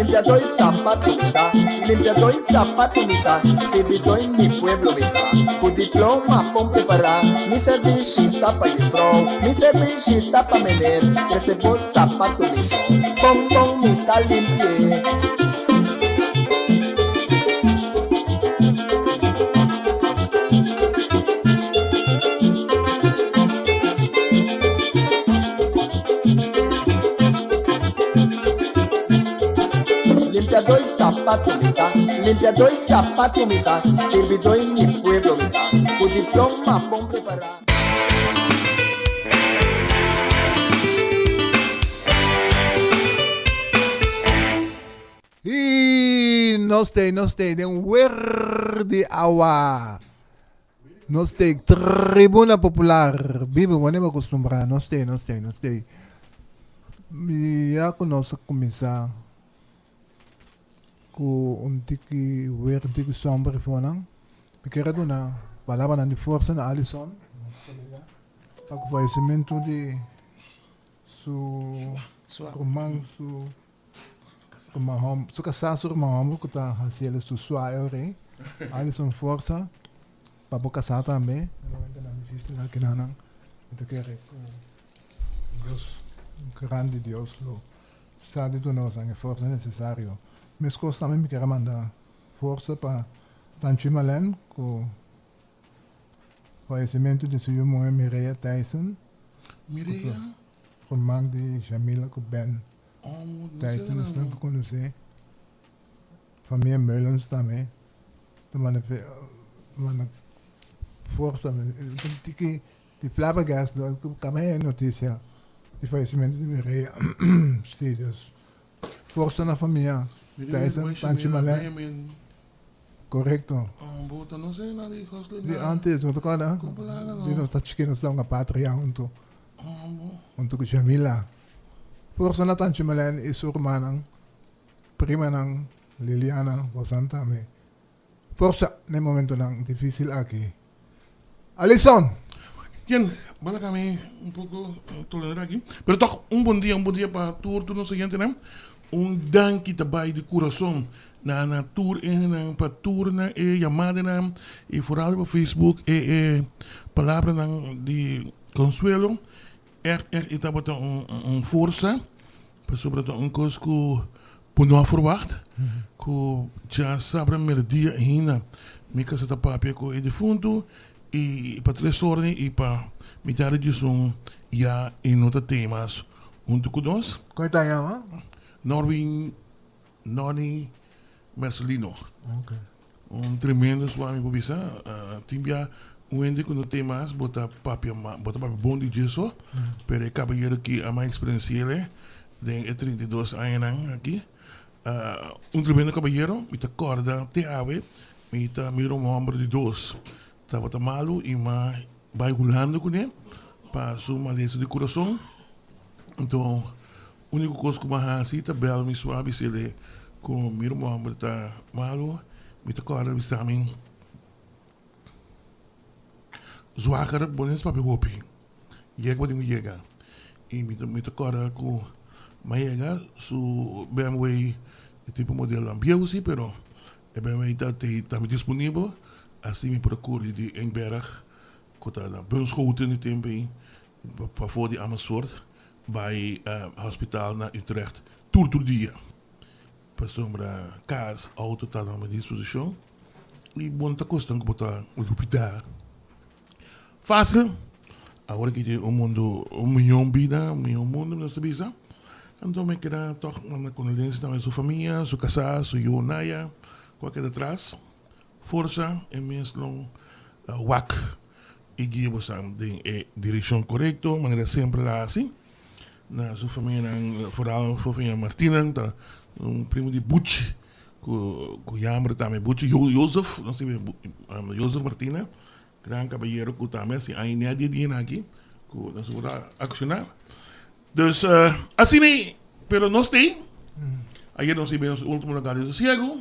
Limpiadó i sapatu mi ta, limpiadó i sapatu mi ta, sirbidó i mi pueblo mi ta. Ku diploma bon prepará, mi servishi ta pa jefrou, mi servishi ta pa meneer, trese bo sapatu mi shon, bon bon mi ta limpi'é. Limpiadó i sapatu mi ta, limpiadó i sapatu mi ta, sirbidó i mi pueblo mi ta, ku diploma bon prepará. I nos t'ei, nos t'ei den wer di awa. Nos t'ei Tribuna Popular. Bibi, bo neba acostumbrá. Nos t'ei, nos t'ei, nos t'ei. Ya ku nos a kuminsá ku un tiki wer, un tiki somber afonan, mi kier a duna palabranan di forsa na Alison, nos kolega, pa ku fayesimentu di su ruman, su Ruman hòmber, su kasá su ruman hòmber ku ta hasi el su sua e ora ei. Alison forsa pa bo kasá tambe. E momentonan difísil aki na nan. Mi ta kere ku Dios, grandi Dios lo sa di duna nos nan e forsa nesesario. Meskos tambe mi kier a manda forsa pa Tanchi Malen ku fayesimentu di su yu muhé Mireya Tyson. Mireya? Ruman di Jamila ku Ben. Tyson esnan ku konosé famia Meulens tambe ta manda manda forsa tiki di flabbergast ku kaba e notisia di fayesimentu di Mireya si dus forsa na famia Tyson Panchi Malè korekto di antes bo ta kòrda di nos ta chikito nos ta hunga patria huntu huntu ku Jamila. Forsa na Tanchi Melen i su rumannan, primanan, Liliana, bosan tambe. Forsa na e momentonan dificil aki. Alison! Bien, bala kami un poko tolera aki. Pero toch un bon dia, un bon dia pa tur tur nos oyentenan. Un danki ta bai di kurason na na tur e hendenan pa tur nan e yamadanan i foral riba Facebook e e palabranan di konsuelo. Echt echt e tabata un un forsa pasobra ta un kos ku bo no a ferwagt ku djasabra merdia ainda mi kasa ta papia ku e difuntu i pa tres ora i pa mitad di diesun ya e no ta tei mas huntu ku nos. Kon e ta yama? Norwin Nonny Mercelino. Un tremendo swami por bisa. Tin bia un hende ku no tin mas bo ta papia bo ta papia bon di dje so, pero e kabayero ki a mas eksperensi'el den e 32 añanan aki. Un tremendo kabayero, mi ta kòrda te awe mi ta mira un hòmber di dos tabata malu i m'a bai Hulanda kuné pa su malesa di kurason. Anto Unico cos cu mi a haci ta bel mi sua bisele cu mi ruman homber ta malo, mi ta corda bisa mi zwager bo no papia hopi, yega bo tin cu yega y mi ta mi ta corda cu mi a yega su BMW e tipo modelo bieu si pero e BMW ta tambe disponibel asi mi por a curi di Engberg cu ta na Bunschoten e tempo ey pafo di Amersfoort. Bai hospital na Utrecht tur tur dia pasobra kas, auto ta na mi disposishon i bo no ta kosnan ku bo ta lubida fasil. Awor aki tin un mundu, un miyon bida, un miyon mundu nos ta bisa. Anto mi keda tòg manda kondolensia tambe su famia, su kasá, su yu Naya ku a keda tras. Forsa e mes lo wak i guia bosan den e direkshon korekto manera semper el a hasi. Na su famianan, foral su famia Martinan ta un primo di Buchi ku ku yamber tambe Buchi Jozef, nos tin Jozef Martina, gran kabayero ku tambe hasi aña i media di aki ku nos por a akshoná. Dus asina ei, pero nos t'ei, ayer nos a bini nos ultimo lugar di sosiego.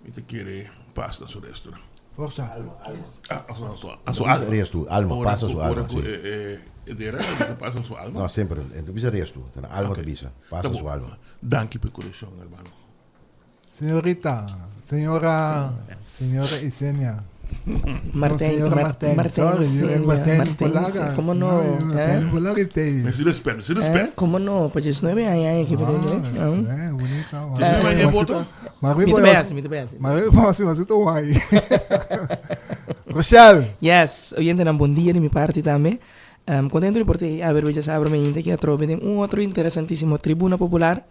Mi ta kere pas na su resto. Forsa. Alma, alma. Ah, a su, a su alma. Resto, alma, Ora pasa ku, su ora alma, ku sí. e, e, e dera, e bisa pasa su alma. No, semper, e no bisa resto, ta na alma Ok. ta bisa, Ta pasa bon. su alma. Danki pa e korekshon, hermano. Señorita, señora, señora Isenia. Martijn, señora Mar- Martijn, Martijn sorry, Isenia, Martijn Martijn Polaga. Isenia, ¿Cómo no? No, Martijn ¿Eh? Polaga este. Me si respet, me si ¿Eh? respet. ¿Cómo no? Pues 19 años aquí, Ah, ¿eh? eh, bonita. 19 años voto? Maar Mi te beas, mi te beas. Maar mi guai. Rochelle. Yes, oyente, bom dia de mi parte también. Contento de por te haber ya sabe me que atrobe den un otro interesantísimo Tribuna Popular.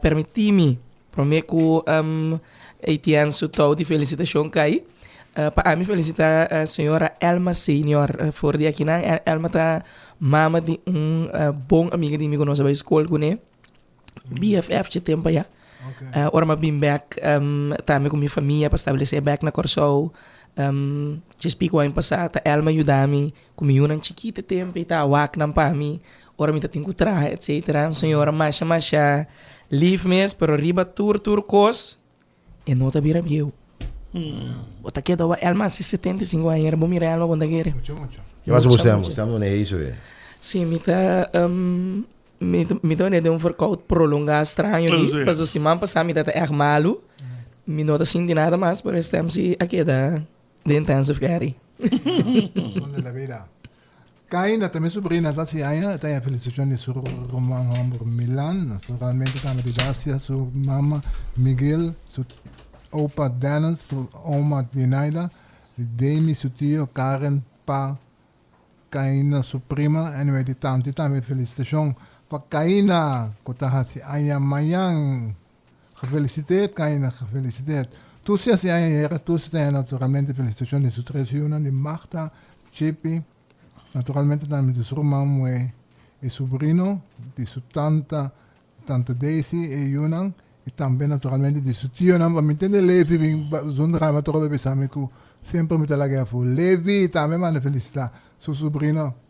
Permitimi, prometo Etienne su touw di felicitación kai. Pa a mi felicita señora Elma Senior voor di aki na. Elma ta mama di un bon amiga di mi conoce bij school kune. BFF che tempo ya. Ora m'a bin back tambe ku mi famia pa establesé back na Kòrsou. Dje spiku aña pasá ta Elma yuda mi ku mi yunan chikito tempu i ta wak nan pa mi ora mi ta tin ku traha etcetera. Un señora masha masha lif mes pero riba tur tur kos e no ta bira bieu. Bo ta keda wak Elma hasi 75 aña bo mira Elma bo no ta kere. Mucho mucho. Ke pasa bo stem? Mucha. Bo stem no nehe e. Si mi ta Mi ta wanneer den un verkoud prolongá straño di, paso siman pasá mi ta ègt malu, mi no ta sinti nada mas, pero e stem si a keda den intensive care. Son de la vida. Kaina ta mi sobrina ta hasi aña, e ta haña felicitacion di su ruman homber Milan, naturalmente tambe di Dacia, su mama Miguel, su opa Dennis, su oma Dinaida, di Demi, su tio Karen, pa Kaina su prima, anyway di tanti tambe felicitacion pa Kaina cu ta haci aña mañan. Gefeliciteerd Kaina, gefeliciteerd. Tusi haci aña ayera, Tusi ta haña naturalmente felicitacion di su tres yunan, di Magda, Chippy, naturalmente tambe di su ruman muhe y sobrino, di su tanta, tanta Daisy e yunan, y tambe naturalmente di su tionan. Pa mi tende Levi bin zonder raba toro ta bisa mi cu semper mi ta laga e afo. Levi tambe manda felicita su sobrino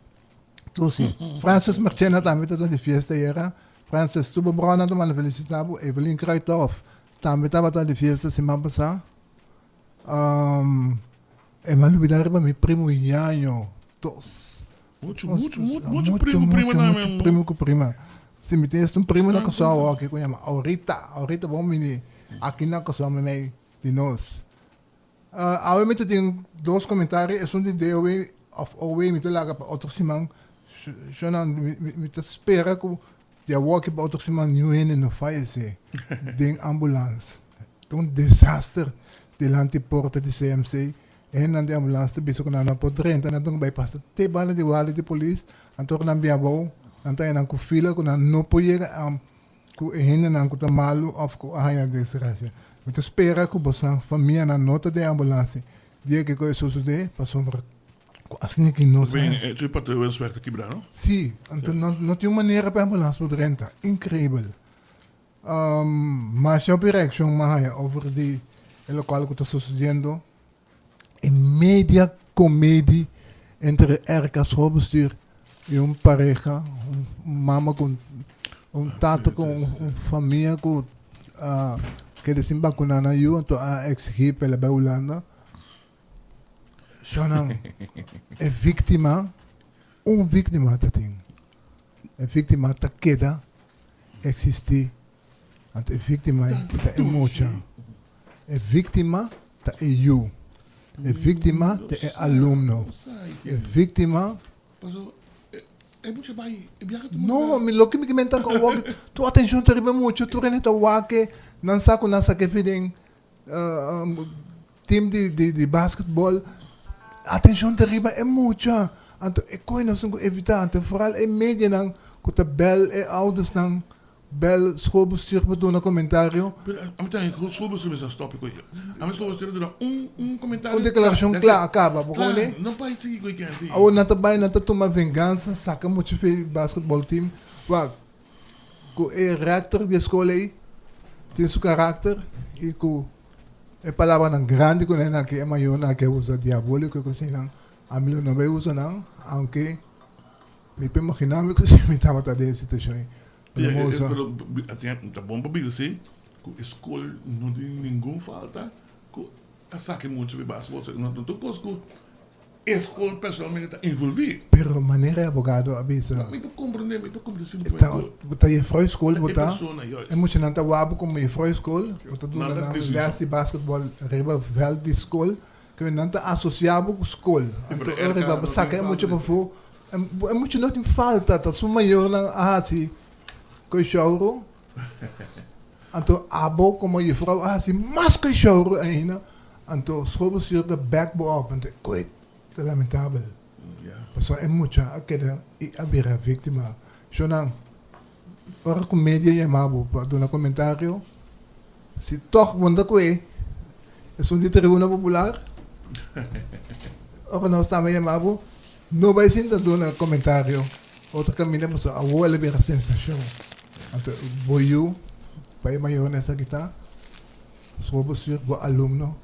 Tusi. Francis Marchena tambe ta di fiesta ayera. Francis Tubo Brona ta manda felicita bo. Evelyn Kruithof tambe tabata di fiesta siman pasa. E m'a lubida riba mi primo Yaño. Dos. Mucho, mucho, mucho, mucho primo, prima tambe. Mucho primo ku prima. Si mi tin un primo na Kòrsou awor ku yama Aurita. Aurita bon bini aki na Kòrsou meimei di nos. Awe mi ta tin dos komentario. Esun di DOW òf OW mi ta laga pa otro siman. Shonnan mi ta spera ku di awor aki pa otro siman niun hende no fayesé den ambulans. Ta un desaster dilanti porta di CMC. E hendenan di ambulans ta bisa ku nan no por drenta, nan tin ku bai pasa te banda di warda di polis. Anto ora nan bin abou, nan ta haña nan ku fila ku nan no por yega ku e hendenan ku ta malu òf ku a haña desgrasia. Mi ta spera ku boso famianan no ta den ambulans dia ku e sosodé pasobra Ku asina ki nos Ben, e cu parte wen suerte kibra, no? Sí, anto no, no tin un manera pa ambulans por drenta. Increibel. Masha hopi reaccion m'a haya over di e locual cu ta sucediendo. E media comedie entre RK Schoolbestuur y un pareha, un mama cu un tata cu un famia cu a keda sin vacuna nan yu, anto a exigi pa el a bay Hulanda. Shonnan, e víktima, un víktima ta tin. E víktima ta keda eksistí. Anto e víktima ei ta e mucha. E víktima ta e yu. E víktima ta e alumno. E víktima. No, mi loke mi ke menta ku awor, tur atenshon ta riba e mucha, tur hende ta wak e, nan sa ku nan sa ke fidin. Team di di di basketball atencion ta riba e mucha anto e koe nos tin ku evita anto foral e medianan ku ta bel e oudersnan bel schoolbestuur pa duna comentario. Pero ami ta haña schoolbestuur mester a stop e koe ami schoolbestuur a duna un un comentario Un declaracion kla a kaba bo kla no bai sigui koe ken si. Awor nan ta bai nan ta tuma vengansa saka mucha fe basketball team wak Ku e rector di e skol ei tin su karakter i ku e palabranan grandi ku nan aki e mayornan aki a usa, diabóliko i kosnan, ami lo no bai usa nan, aunke mi por imaginá mi ku si mi tabata den e situashon ei, mi lo no usa. Pero ta bon pa bisa si ku e skol no tin ningun falta ku a saki mucha di basketball, no ta un kos ku. E skol personalmente ta envolví. Pero manera e abogado a bisa. Mi por komprendé, mi por komprendé simplemente. Bo ta jefrou skol bo ta. E muchanan ta wak bo komo jefrou skol. Bo ta duna nan les di basketball riba vèlt di skol. Kende nan ta asosiá bo ku skol. Anto ora riba bo saka e mucha pafó. E mucha no tin falta, ta su mayornan a hasi koishouro. Anto abo komo jefrou a hasi mas koishouro ainda. Anto schoolbestuur ta back bo op, anto koe ta lamentabel. Pasobra e mucha a keda i a bira victima. Shownan, ora ku media yama bo pa duna komentario, si tog bo no ta koe esun di Tribuna Popular, ora nos tambe yama bo, no bai sinta duna komentario otro kaminda pasobra awor el a bira sensashon. Anto bo yu pa e mayornan esaki ta. Schoolbestuur bo alumno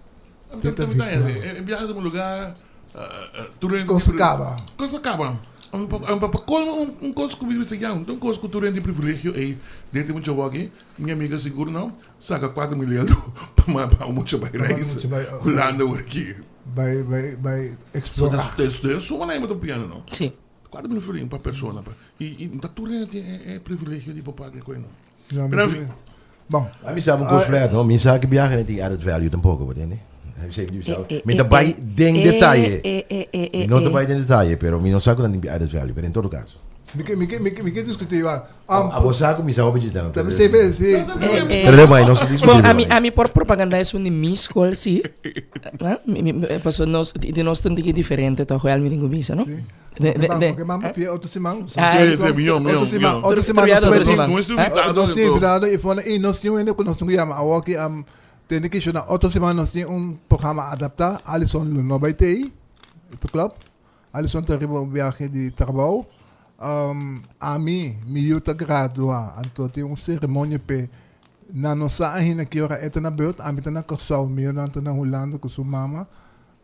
te ta victima. E biaha ta un lugar tur hende Cos caba. Cos a caba. Pa colmo un cos cu mi bisa ya un cos cu tur hende tin privilegio ey den tin mucha waki mi amiga sigur no saca 4000 euro pa manda un mucha bay reis Hulanda awor aki. Bay bay bay explora. So suma nan bo ta piano no. Si. 4000 florin pa persona y ta tur hende tin e privilegio di por paga e coe no. Pero en fin. Bon. A mi sa un cos flat, no? Mi sa que viaje no tin added value tampoco, bo tende? Mi ta bai den detaye. Mi no ta bai den detaye, pero mi no sa cu nan tin added value, pero en todo caso. Mi ke, mi ke, mi ke, mi ke discuti igual. A bo sa cu mi sa hopi dje Tambe si, si. Pero leu bai, nos ta discuti. Bon, ami, ami por propaganda esun di mi school, si. Pasobra nos, di nos ta un tiki diferente toch, wel mi tin cu bisa, no? Oké, man, papia otro siman. Sí, sí, mion, mion, mion. Otro siman nos Otro siman. Nos invitado. Nos invitado y fona y nos tin un ku nos tin yama awoki am tende ki shona otro siman nos tin un programa adapta. Alison lo no bai tei. Ito klopt. Alison ta riba un viaje di trabou. Ami, mi yu ta gradua. Anto tin un ceremonia pe nan no sa ainda ki ora e ta na beurt. Ami ta na Kòrsou, mi yunan ta na Hulanda ku su mama.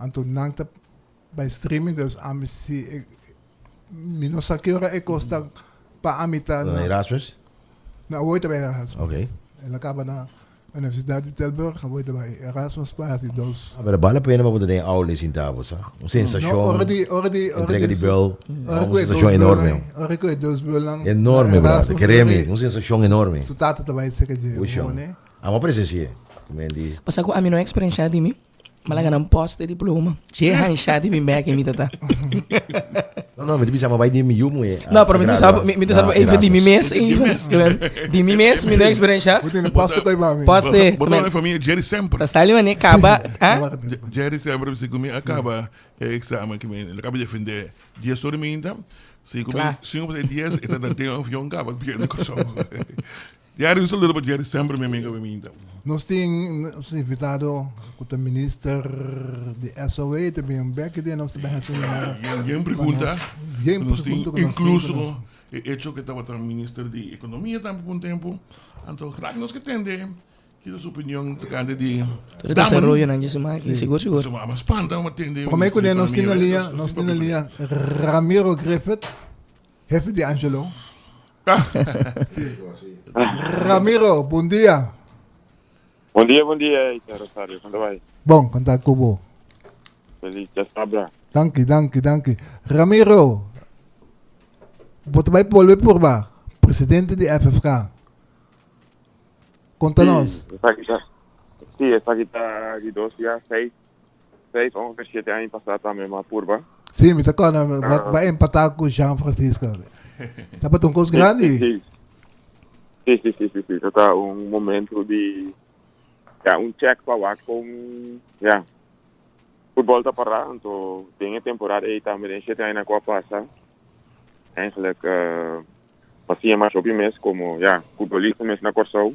Anto nan ta By streaming dus ami si e mi no sa ki ora e kos ta pa ami ta Na Erasmus? Na awor ta bai Erasmus. Ok. El a kaba na Universidad di Tilburg, awor ta bai Erasmus pa hasi dos. Ah, pero bale la pena pa bo ta den aula y sinta bo, sa? Un sensashon. No, ora di, ora di, ora Entrega di di bel, ora un ku e dos sensashon enorme. belnan, ora ku e dos belnan na Enorme, brother. Erasmus, Kere mi, ora un sensashon enorme. Su tata ta bai seka dje, Uy, shon. ne? Amo presensi'e. Ku men di. Pasa ku ami no eksperenshá di mi. M'a laga nan post e diploma. Dje hansha di mi bek mi tata. No, no, mi ta bisa ma bai di mi yu muhé. No, pero mi ta bisa, mi ta bisa even di mi mes, even. Di mi mes, mi no eksperensha. Bo tene poste koi mami. Poste. Bo ta na famia Jerry semper. Ta stali mane kaba, ha? Jerry semper bisa ku mi a kaba e examen ki mi a kaba defende dies ora minta. Sinku sinku pa dies e ta den avion kaba biene Kòrsou. Jerry, un saludo pa Jerry semper mi amigo mi minta. Nos tin nos invitado ku ta minister di SOA ta bin bek den nos ta bin hasi un yamada. Yen yen pregunta. Yen Nos tin pregunta ku nos tin incluso ku nos. e hecho ku tabata minister di ekonomia tambe pa un tempu. Anto graag nos ke tende kiko su opinion tokante di Tur e desaroyonan dje siman aki, sigur sigur. Pasobra a spanta ora mi tende Prome ku minister di nos tin na ekonomia, liña, nos tin na liña Ramiro Griffith. Jefe di Angelo. Ramiro, bon dia. Bon dia, bon dia, Ita Rosario. Kon ta bai? Bon, kon ta ku bo? Feliz djasabra. Danki, danki, danki. Ramiro, bo ta bai bolbe purba, presidente di FFK. Konta nos. Sí, esaki ta, sí, esaki ta di dos dia, seis Seis ongeveer siete aña pasá tambe m'a purba. Sí, mi ta kòrda ba ba empatá ku Jean Francisco. Tabata un kos grandi. Sí, sí, sí, sí, sí, sí. Ta un momento di, ja, un check pa wak kon, ja, futbol ta pará. Anto den e temporada ei tambe den siete añanan ku a pasa, eigenlijk m'a siña mas hopi mes komo, ja, futbolista mes na Kòrsou.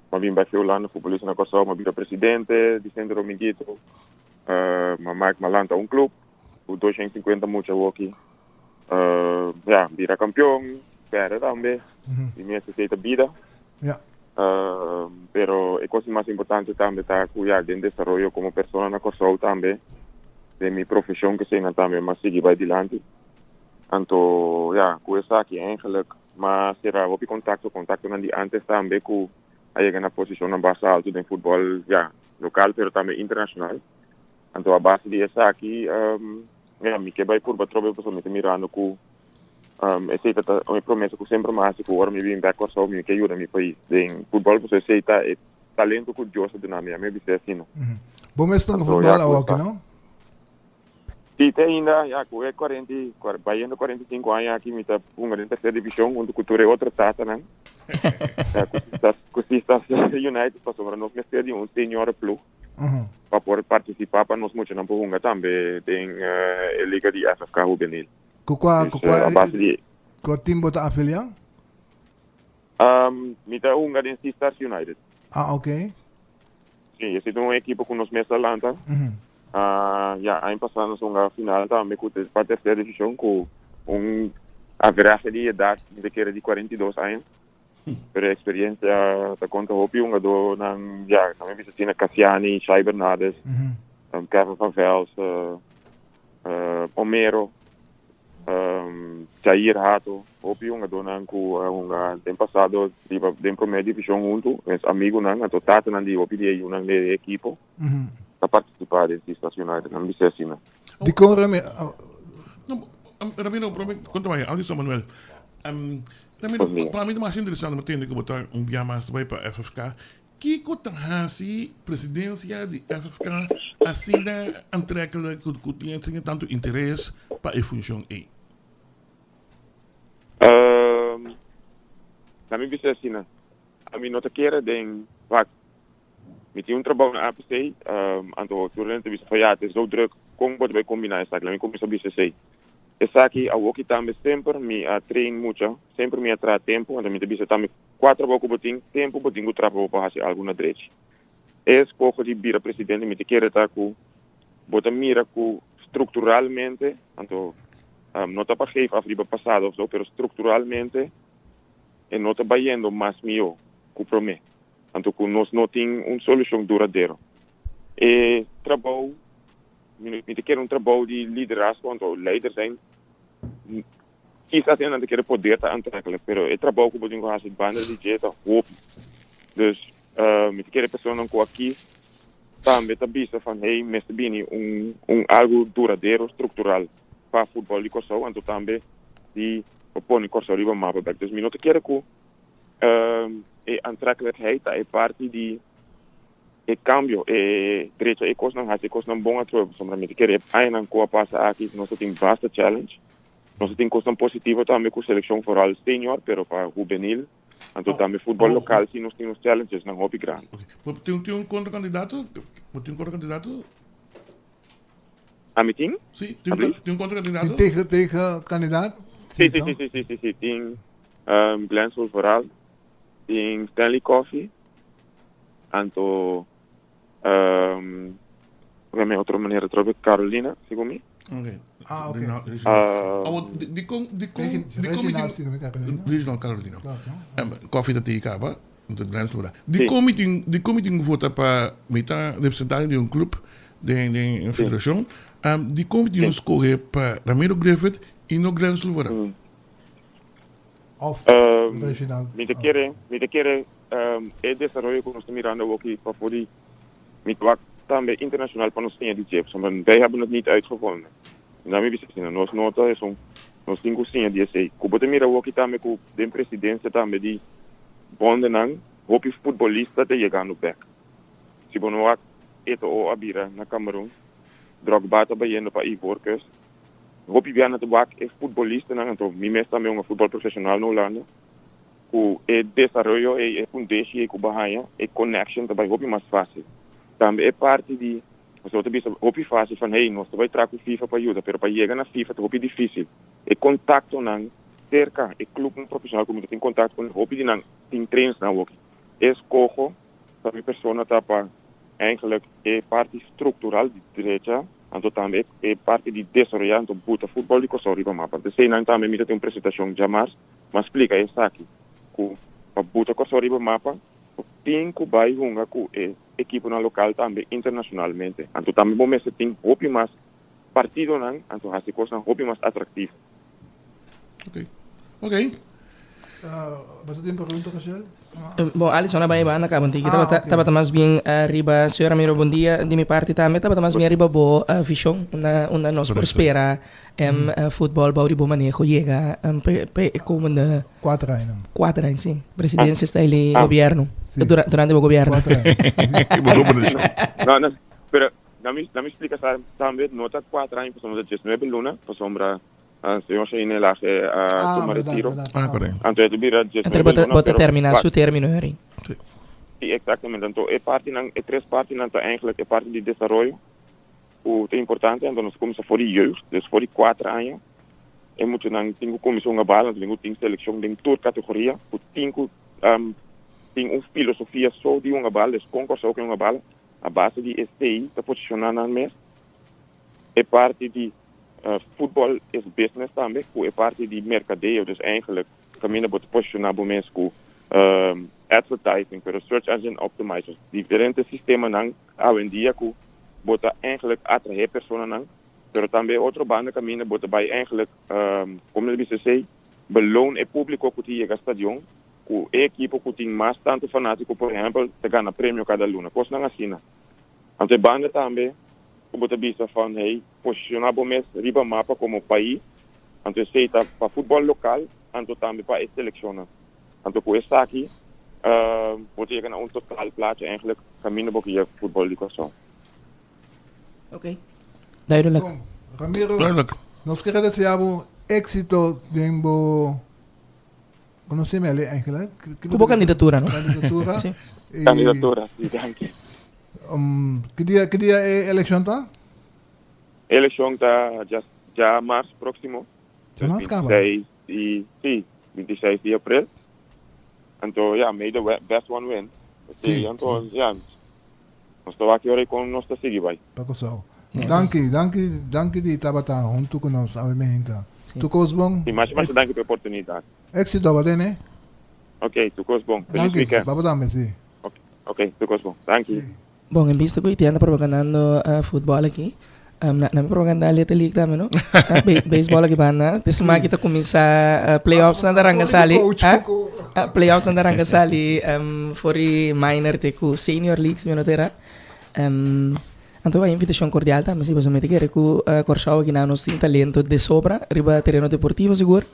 M'a bin bek Hulanda, futbolista na Kòrsou, m'a bira presidente di Centro Dominguito. M'a mak, m'a lanta un club ku 250 mucha awoki. Ya, bira kampion, pèrdè tambe. Di mi esei ta bida. Pero e kos di mas importante tambe ta ku ya den desaroyo komo persona na Kòrsou tambe, den mi profeshon keseinan tambe m'a sigui bai dilanti. Anto ya, ku esaki eigenlijk M'a sera hopi kontakto, kontaktonan di ántes tambe ku a yega na posishonnan basta altu den futbòl, ya, lokal pero tambe internashonal. Anto a base di esaki. ya, mi ke bai purba atrobe pasobra mi ta mirando ku esei ta ta un promesa ku semper mi a hasi ku ora mi bin bek Kòrsou mi ke yuda mi pais den futbòl pasobra esei ta e talento ku Dios a duna mi, ami a bis'é asina. Bo mes ta hunga Anto ya futbòl ku awoki, ta. no? Si, te ainda, ya ku e kuarenta i bayendo kuarenta i sinku aña aki mi ta hunga den tercera divishon huntu ku tur e otro tatanan. Ya ku Sistas ku Sistas United pasobra nos mester di un senior ploeg pa por partisipá pa nos muchanan por hunga tambe den e liga di FFK Hubenil. Ku kua Dus ku kua a base di kua tim bo ta afiliá? Mi ta hunga den Sistas United. Ah, oké. Sí, esei ta un ekipo ku nos mes a lanta. Ya, aña pasá nos hunga final tambe ku pa tercera divishon ku un averahe di edat mi ta kere di 42 aña. Pero e eksperiencia ta konta hopi hungadónan, ya, nan mi bisa asina Cassiani, Shai Bernardes, Kevin van Vels, Omero, Jair Hato, hopi hungadónan ku a hunga den pasado riba den promé divishon huntu, mes amigunan, anto tatanan di hopi di e yunan di e ekipo ta partisipá den Sistas United, nan bisa asina. Dikon Rami? No, Ramiro, prome konta bai, Alison Manuel. Ramiro, pa mi ta mas interesante mi tende ku bo ta un bia mas ta bai pa FFK. Kiko ta hasi presidensia di FFK asina antrekelijk ku ku tin asina tantu interes pa e funshon ei? Na mi bisa asina, ami no ta kere den wak. Mi tin un trabou na APC, anto tur hende ta bisa fa ya, ta zo druk, kon bo ta bai kombina esaki? Laat mi kuminsa bisa esei. Esaki awoki tambe semper mi a train mucha, semper mi a traha tempu, anto mi ta bisa tambe Kua trabou ku bo tin, tempu bo tin ku traha pa bo por hasi algu na drechi. E eskoho di bira presidente mi ta kere ta ku bo ta mira ku strukturalmente, anto no ta pa geef af riba pasado of so, pero strukturalmente e no ta bayendo mas mihó ku promé. Anto ku nos no tin un solushon duradero. E trabou, mi ta kere un trabou di liderazgo, anto leider zijn. Kisas e nan ta kere poder ta aantrekkelijk, pero e trabou ku bo tin ku hasi banda di dje ta hopi. Dus mi ta kere personanan ku a kis tambe ta bisa van hey mester bini un un algu duradero struktural pa futbòl di Kòrsou anto tambe di pa pone Kòrsou riba mapa bèk. Dus mi no ta kere ku e aantrekkelijkheid ta e parti di e kambio, e drecha e kosnan, hasi e kosnan bon atrobe pasobra mi ta kere e añanan ku a pasa aki nos ta tin basta challenge. Nos a tin kosnan positivo tambe ku selekshon foral senior, pero pa hubenil, anto tambe futbòl lokal si nos tin nos challengesnan hopi grandi. Bo tin tin un kontrakandidato? Bo tin un kontrakandidato? Ami tin? Si, tin un tin un kontrakandidato? Tin tegen tegen kandidaat? Si, si, si, si, si, si, si, tin Glenn Sulforal, tin Stanley Coffey, anto Oké, otro manera atrobe Carolina, segun mi. Oké. Ah, oké. Awo, di kon, di kon, di kon mi tin... Carolina. Reginald Carolina. Koffie ta tiki kaba, enton Glenn Flora. Di kon mi tin, di kon mi tin vota pa mi ta representante di un club den, den un federacion, di kon mi tin scoge pa Ramiro Griffith y no Glenn Flora? Of Reginald. Mi ta kere, mi ta kere e desaroyo ku nos ta mirando awoki pafó di mi ta wak tambe internashonal pa nos siña di dje, pasobra wij hebben het niet uitgevonden. Na mi bisa asina, nos no ta esun, nos tin ku siña di esei. Ku bo ta mira awoki tambe ku den presidensia tambe di bondenan hopi futbolista ta yegando bek. Si bo no wak Eto'o a bira na Cameroen, Drogba ta bayendo pa Ivoorkust. Hopi bia nan ta wak e futbolistanan, anto mi mes tambe un futbol profesional na Hulanda, ku e desaroyo ei, e fundeshi ei ku bo haña, e connection ta bai hopi mas fácil. Tambe e parti di, pasobra bo ta bisa hopi fácil van hey, nos ta bai traha ku FIFA pa yuda, pero pa yega na FIFA ta hopi difícil. E kontaktonan serka e klubnan profesional ku mi ta tin kontakto ku nan, hopi di nan tin trainersnan awoki. E eskoho pa mi persona ta pa eigenlijk e parti structural di drecha, anto tambe e parti di desaroya, anto buta futbol di Kòrsou riba mapa. P'esei nan tambe mi ta tin un presentashon djamars, m'a splika esaki, ku pa buta Kòrsou riba mapa, bo tin ku bai hunga ku e ekiponan lokal tambe internashonalmente. Anto tambe bo mester tin hopi mas partidonan, anto hasi kosnan hopi mas atraktivo. Ok. Ok. Bo ta tin pregunta, Rochelle? Bon, Alison a bai banda caba anto. Tabata, tabata mas bien riba, señor Ramiro, bon dia. Di mi parti tambe tabata mas bien riba bo vision, unda, unda nos por spera futbol bou di bo maneho yega pa e komende. Kuater añanan. Kuater aña, si. Presidencia sta el gobierno. Durante bo gobierno. Kuater aña. Bo gobernashon. No, no, pero dami, dami splika sa tambe, no ta kuater aña pasobra ta diesnuebe luna, pasobra Señor Shaine Lage a tuma retiro. Ah, correcto. Anto e ta bira Anto diesnuebe bo ta, luna, bo ta pero termina su termino, Henry. Sí. Sí, exactamente. Anto e partinan, e tres partinan ta eigenlijk e parti di desaroyo ku ta importante. Anto nos kuminsá for di jeugd, dus for di kuater aña e muchanan tin ku kuminsá hunga bal, anto tin ku tin selekshon den tur kategoria ku tin ku tin un filosofia so di hunga bal, dus kon Kòrsou ke hunga bal, a base di esei ta posishoná nan mes. E parti di futbol is business tambe ku e parti di merkadeo, dus eigenlijk kaminda bo ta posishoná bo mes ku advertising, pero search engine optimizers, diferente sistemanan awendia ku bo ta eigenlijk atraé personanan, pero tambe e otro banda kaminda bo ta bai eigenlijk, komo ta bisa esei, beloon e públiko ku ta yega stadion ku e ekipo ku tin mas tantu fanátiko por ehèmpel ta gana premio kada luna, kosnan asina. Anto e banda tambe ku bo ta bisa van hey, posishoná bo mes riba mapa komo pais, anto esei ta pa futbòl lokal anto tambe pa e selekshonnan. Anto ku esaki bo ta yega na un total plachi eigenlijk kaminda bo ke yega ku futbòl di Kòrsou. Ok. Duidelijk. Bon, Ramiro, Duidelijk. nos ke desea bo éksito den bo Conoce mi ali eigenlijk. Ku bo kandidatura, no? Kandidatura. Sí. I, Kandidatura, sí, danki. Um, ki dia, ki dia e elekshon ta? Elekshon ta dja, dja mars próksimo. Dja mars kaba? 26 di, sí, 26 di aprel. Anto, ya, may the best one win. Sí, Sí, anto, ya, nos ta wak ora kon nos ta sigui bai. Pa Kòrsou. Danki, danki, danki di tabata huntu ku nos awe meinta. Sí. Tur kos bon. Sí, masha masha danki pa e oportunidat. Éksito ba tene. Ok, tur kos bon. Feliz Danki, weekend. baba tambe, sí. Ok, ok, tur kos bon. Danki. Sí. Bon, en bista ku Itian ta propagandando futbòl aki, na mi propaganda Little League tambe no? Beisbòl aki banda. Te sma aki ta kuminsá playoffsnan ta ranka sali. Playoffsnan ta ranka sali for di minor te ku senior leagues mi no ta era. Anto bai invitashon kordial tambe si pasobra mi ta kere ku Kòrsou aki nan nos tin talento de sobra riba tereno deportivo sigur.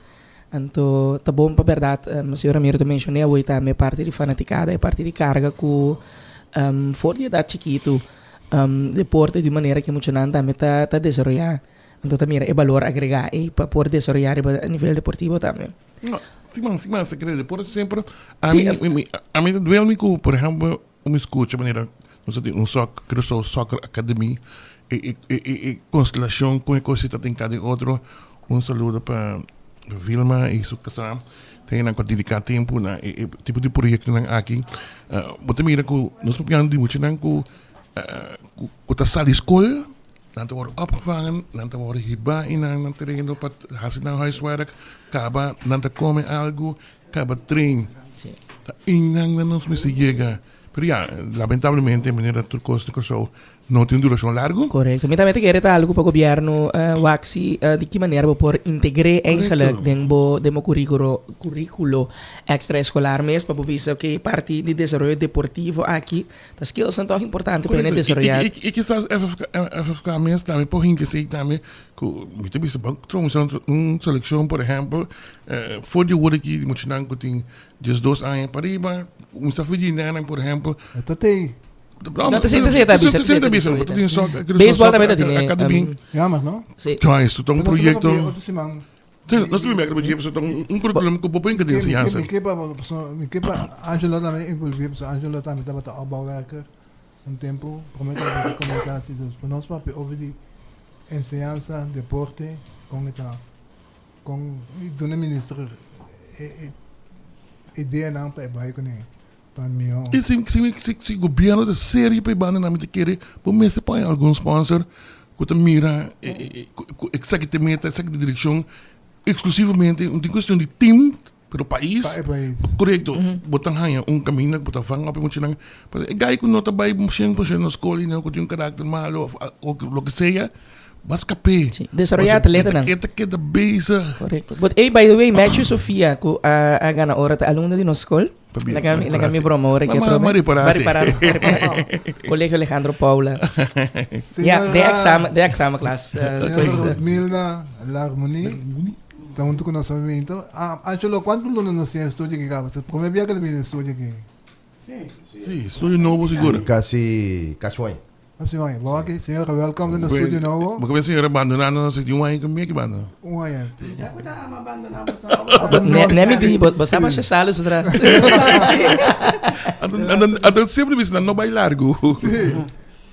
Anto ta bon pa bèrdat señor Ramiro ta menshoné awor tambe e parti di fanatikada, e parti di karga ku for di edat chikitu deporte di un manera ku e muchanan tambe ta ta desaroyá. Anto ta mira e balor agregá ei pa por desaroyá riba nivel deportivo tambe. No, si man, si man sa kere deporte semper a mi, mi, a mi ta duel mi ku por ehempel mi skucha manera nos a tin un sòk Curaçao Soccer Academy e e e e konstelashon kon e kos ta tin kada den otro. Un saludo pa Vilma i su kasá ta hende nan ku a dediká tempu na e e tipo di proyektonan aki. Bo ta mira ku nos papiando di muchanan ku ku ta sali skol, nan ta wòrdu opgevangen, nan ta wòrdu hibá i nan nan tereno pa hasi nan huiswerk, kaba nan ta kome algu, kaba train. Ta einan nan nos mester yega. Pero ya, lamentablemente manera tur kos na Kòrsou no tin un durashon largu. Korekto. Mi tambe ta kere ta algu pa gobièrnu wak si di ki manera bo por integr'é eigenlijk den bo den bo kurikulo kurikulo extra eskolar mes pa bo bisa oke parti di desaroyo deportivo aki ta skillsnan tòg importante pa hende desaroyá. I kisas FFK FFK mes tambe por hinka esei tambe ku mi ta bisa bo tromusa un selekshon por ehèmpel for di awor aki di muchanan ku tin Diesdos aña pa riba, un sa fiji nenan, por ehempel. E ta tei. No, te sente ta bisa, te ta bisa. Baseball tambe ta tene. Jammer, no? Si. Ja, esto ta un proyecto. Otro siman. Nos ta bin bek ta un curriculum ku bo por hinka den enseñansa. Mi ke pa, mi ke pa Angelo tambe involvi, pasobra Angelo tambe tabata opbouwwerker un tempo, prome tabata den comunicatie, dus pa nos papia over di enseñansa, deporte, kon e ta. Kon duna minister e ideanan pa e bai kuné pa mihó. I si si si gobierno ta serio pa e banda nan mi ta kere bo mester pone algun sponsor ku ta mira ku esaki ta e meta esaki ta e direkshon eksklusivamente no tin kuestion di team pero pais Pa e pais. korekto bo ta haña un kaminda ku bo ta van op e muchanan pasobra e gai ku no ta bai shen por shento na skol i ku tin un karakter malo òf loke sea. Bo a skap'é. Sí, desaroyá atletanan. E ta keda bezig. Korekto. But ey, by the way, Matthew Sofia ku a a gana ora ta alumno di nos skol. Pabia. Laga mi laga mi broma ora ki Ma- ma- atrobe. ma ripará, Ma sí. ripará, ma ripará. Colegio Alejandro Paula. Ja, Señora- de examen, de examenklas. eh, Señora pues, eh, Rodmilda Larmonie ta hunto ku nos momento. Ah, Angelo, kuantu luna nos tin estudio aki kaba? Ta prome bia ku el bini estudio aki. Sí, estudio nobo sigur. Kasi, kasi un aña. Kasi un aña. Bo aki, señora, welkom den estudio nobo. Bo ke señora abandonando nos di un aña ku mi aki banda. Un aña. Sa ku ta ama abandoná bo sa. Bo- Ne, ne mi di, bo, bo sa masha salo su tras. Anto, anto, anto siempre mi bisa no bai largo. Sí.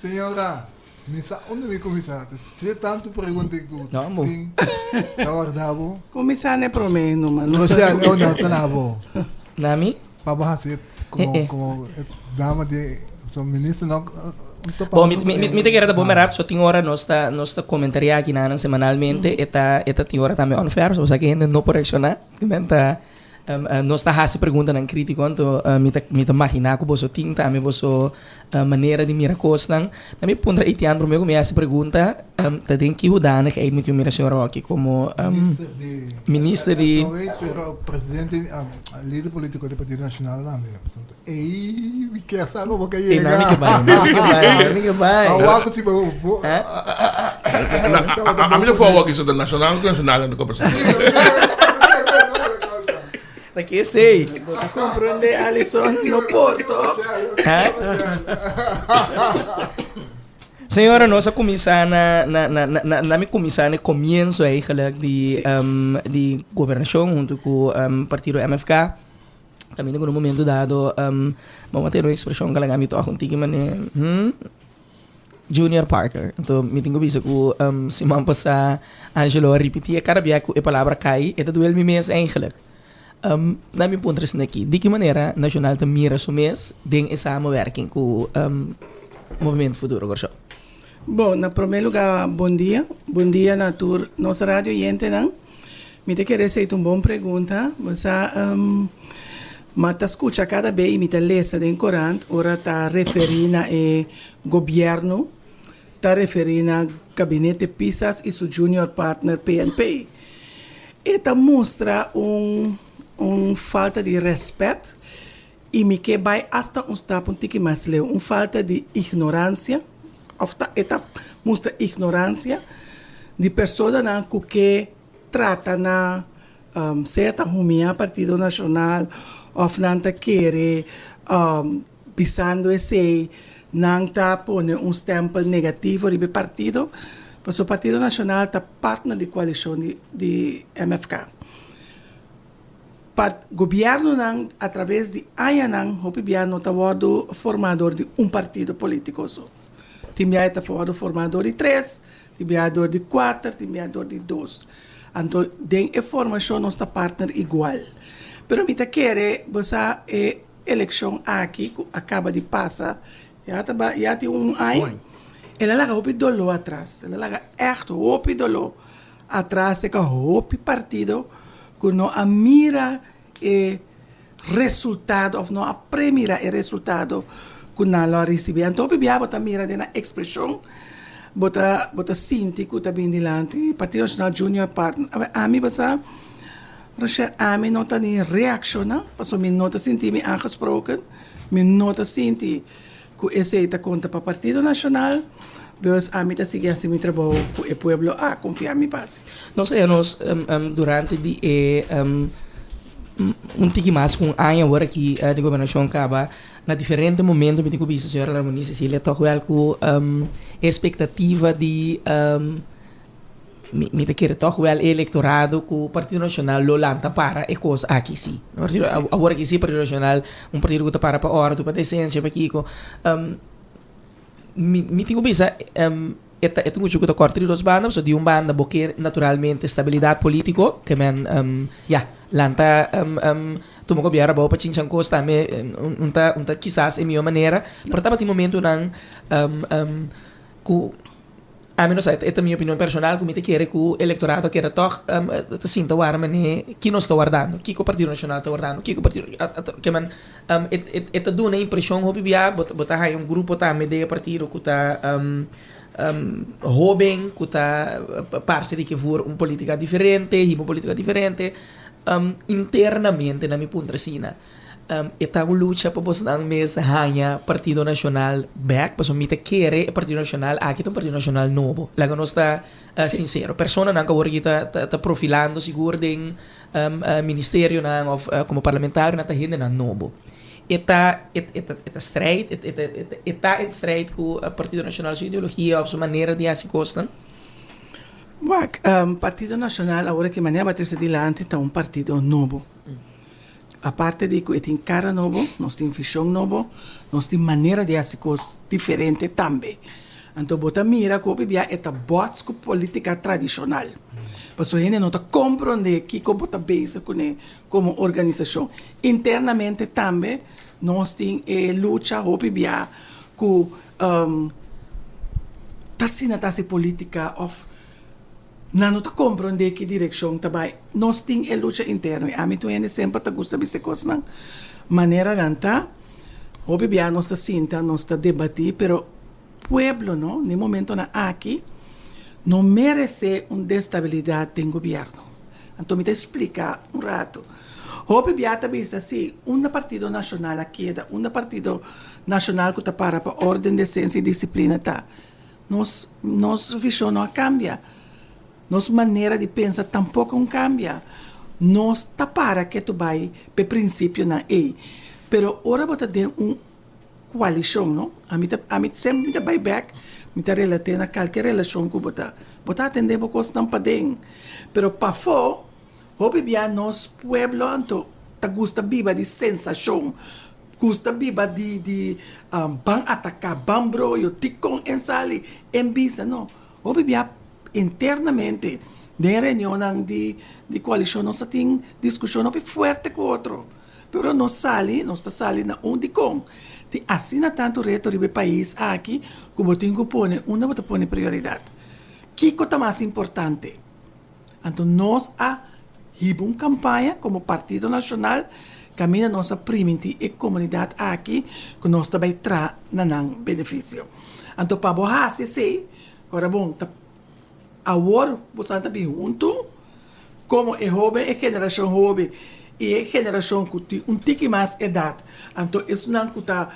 Señora, mi sa unda mi kuminsá. Te tantu pregunta ku No, amor. tin. Ta warda bo. Kuminsá ne promé numa. Nos ta Rochelle, oh kuminsá. no, ta na bo. Nami? Pa bo hasi como, Eh, eh. como dama di so minister no un topa Bon, mi, mi, mi, mi te kere ta bon merap, so tin ora nos ta, nos ta comentaria aki nanan semanalmente, e ta, e ta tin ora tambe unfair, so sa ki hende no por reacciona, men ta, um, eh, nos ta hasi preguntanan critico, anto eh, mi ta, mi ta magina ku boso tin tambe boso eh, manera di mira kosnan. Na mi puntra Etienne prome ku mi hasi pregunta, um, ta den ki hoedanigheid mi tin mira señor Rocky como um, Minister di minister di SOE, pero presidente, um, lider politico di Partido Nacional tambe. Ey, mi ke sa como ke Ey, yega. nami ke bai, nami ke bai, nami ke bai. Awa ku si bo bo. Eh? A mi no for awor ki so ta nacional ku nacional na kombersashon. Ta ke esey? Bo ta comprende Alison no por toch? Ha? Señora, nos a kuminsá na na na na na mi kuminsá na e komienso eigenlijk di um, di gobernashon huntu ku um, partido MFK. Caminda cu un momento dado um, bo a tene un expresion cu a laga mi toch un tiki mane, hmm, Junior Parker. Anto mi tin cu bisa cu um, siman pasa Angelo a ripiti e cada bia cu e palabra cay, e ta duel mi mes eigenlijk. Um, na mi puntra esaki aki, di ki manera Nacional ta mira su mes den e samenwerking cu um, Movimento Futuro Corsou? Bon, na prome lugar bon dia. Bon dia na tur nos radio oyentenan. Mi ta kere esei ta un bon pregunta. Bo sa, ma ta skucha kada be i mi ta lesa den korant ora ta referí na e gobièrnu, ta referí na Gabinete Pisas i su junior partner PNP. E ta mustra un un falta di rèspèt i mi ke bai asta un stap un tiki mas leu, un falta di ignoransia òf ta e ta mustra ignoransia di personanan ku ke trata na sea ta humiá Partido Nashonal òf nan ta kere bisando esei nan ta pone un stèmpel negativo riba e partido, pasobra Partido Nashonal ta partner di koalishon di MFK. Part, Gobièrnunan a traves di añanan hopi bia no ta wòrdu formá dor di un partido polítiko so. Tin bia e ta wòrdu formá dor di tres, tin bia dor di kuater, tin bia dor di dos. Anto den e formashon nos ta partner igual. Pero mi ta kere bo sa e elekshon aki ku a kaba di pasa ya ta ba ya tin un aña, el a laga hopi doló atras, el a laga ègt hopi doló Atras e ka hopi partido ku no a mira e resultado òf no a premira e resultado ku nan lo a risibí. Anto hopi bia bo ta mira den nan ekspreshon, bo ta bo ta sinti ku ta bin dilanti Partido Nashonal Junior Partner. Awor ami bo sa, Rochelle, ami no ta ni reakshoná pasobra mi no ta sinti mi aangesproken, mi no ta sinti Ku esei ta konta pa Partido Nashonal, dus ami ta sigui hasi mi trabou ku e pueblo a konfia mi pa hasi. Nos a nos durante di e un tiki mas ku un aña awor aki di gobernashon kaba, na diferente momento mi tin ku bisa señora Larmonie Cecilia tòg wèl ku e espektativa di Mi, mi ta kere tòg wèl e elektorado ku Partido Nashonal lo lanta para e kos aki si. Partido, sí. Awor aki si Partido Nashonal, un partido ku ta para pa òrdu, pa desensia, pa kiko. Um, mi, mi tin ku bisa, um, e ta, e ta un kuchu ku ta kòrta di dos banda, pasobra di un banda bo ke naturalmente stabilidat polítiko, ke men, um, ya, lanta, um, um, tuma gobièrnu abou pa chinchan kos tambe, un, un ta, un ta kisas e mihó manera, pero tabatin momentunan, um, um, ku Ami no sa, e ta mi opinion personal ku mi ta kere ku elektorado a keda tòg ta sinta wara manera ki nos ta wardando, kiko Partido Nashonal ta wardando, kiko partido ke men e ta duna e impreshon hopi bia bo ta haña un grupo tambe den e partido ku ta. Hoben ku ta parse di ke voer un politica diferente, hiba un politica diferente. Internamente na mi puntra asina, e ta un lucha pa bosnan mes haña Partido Nashonal bek? Pasobra mi ta kere e Partido Nashonal aki ta un Partido Nashonal nobo. Laga nos ta sinsero. Personanan ku awor aki ta profilando sigur den ministerionan òf komo parlamentarionan ta hendenan nobo. E ta e ta e ta strijd e ta e ta en strijd ku Partido Nashonal su ideologia òf su manera di hasi kosnan? Wak, Partido Nashonal awor aki manera bo a trese dilanti ta un partido nobo. Aparte di ku e tin kara nobo, nos tin vishon nobo, nos tin manera di hasi kos diferente tambe. Anto bo ta mira ku hopi bia e ta bòts ku politika tradishonal. Pasobra hende no ta komprondé kiko bo ta bezig kuné komo organisashon. Internamente tambe nos tin e lucha hopi bia ku ta asina ta hasi politika òf nan no ta komprondé ki direkshon ta bai. Nos tin e lucha interno i ami tur hende semper ta gusta bisa e kosnan manera nan ta. Hopi bia nos ta sinta, nos ta debatí, pero pueblo no, na e momentonan aki no meresé un destabilidat den gobièrnu. Anto mi ta splika un ratu. Hopi bia ta bisa si, unda Partido Nashonal a keda, unda Partido Nashonal ku ta para pa órden, desensia i disiplina ta? Nos nos vishon no a kambia. Nos manera di pensa tampoko un kambia. Nos ta para ketu bai p'e prinsipionan ei. Pero ora bo ta den un koalishon, no? Ami ta ami semper mi ta bai bèk, mi ta relat'é na kalke relashon ku bo ta. Bo ta atendé bo kosnan paden, pero pafó hopi bia nos pueblo anto ta gusta biba di sensashon, gusta biba di di ban ataká, ban broyo, dikon en sali, en bisa, no. Hopi bia internamente den reunionnan di di koalishon nos ta tin diskushon hopi fuerte ku otro. Pero nos sali, nos ta sali na un dikon. Tin asina tantu reto riba e pais aki ku bo tin ku pone unda bo ta pone prioridat. Kiko ta mas importante? Anto nos a hiba un kampaña komo Partido Nashonal kaminda nos a primintí e komunidat aki ku nos ta bai traha na nan benefisio. Anto pa bo hasi esei, ora bon ta awor bo sa ta bin huntu. Komo e hóben, e generashon hóben i e generashon ku tin un tiki mas edat, anto esunnan ku ta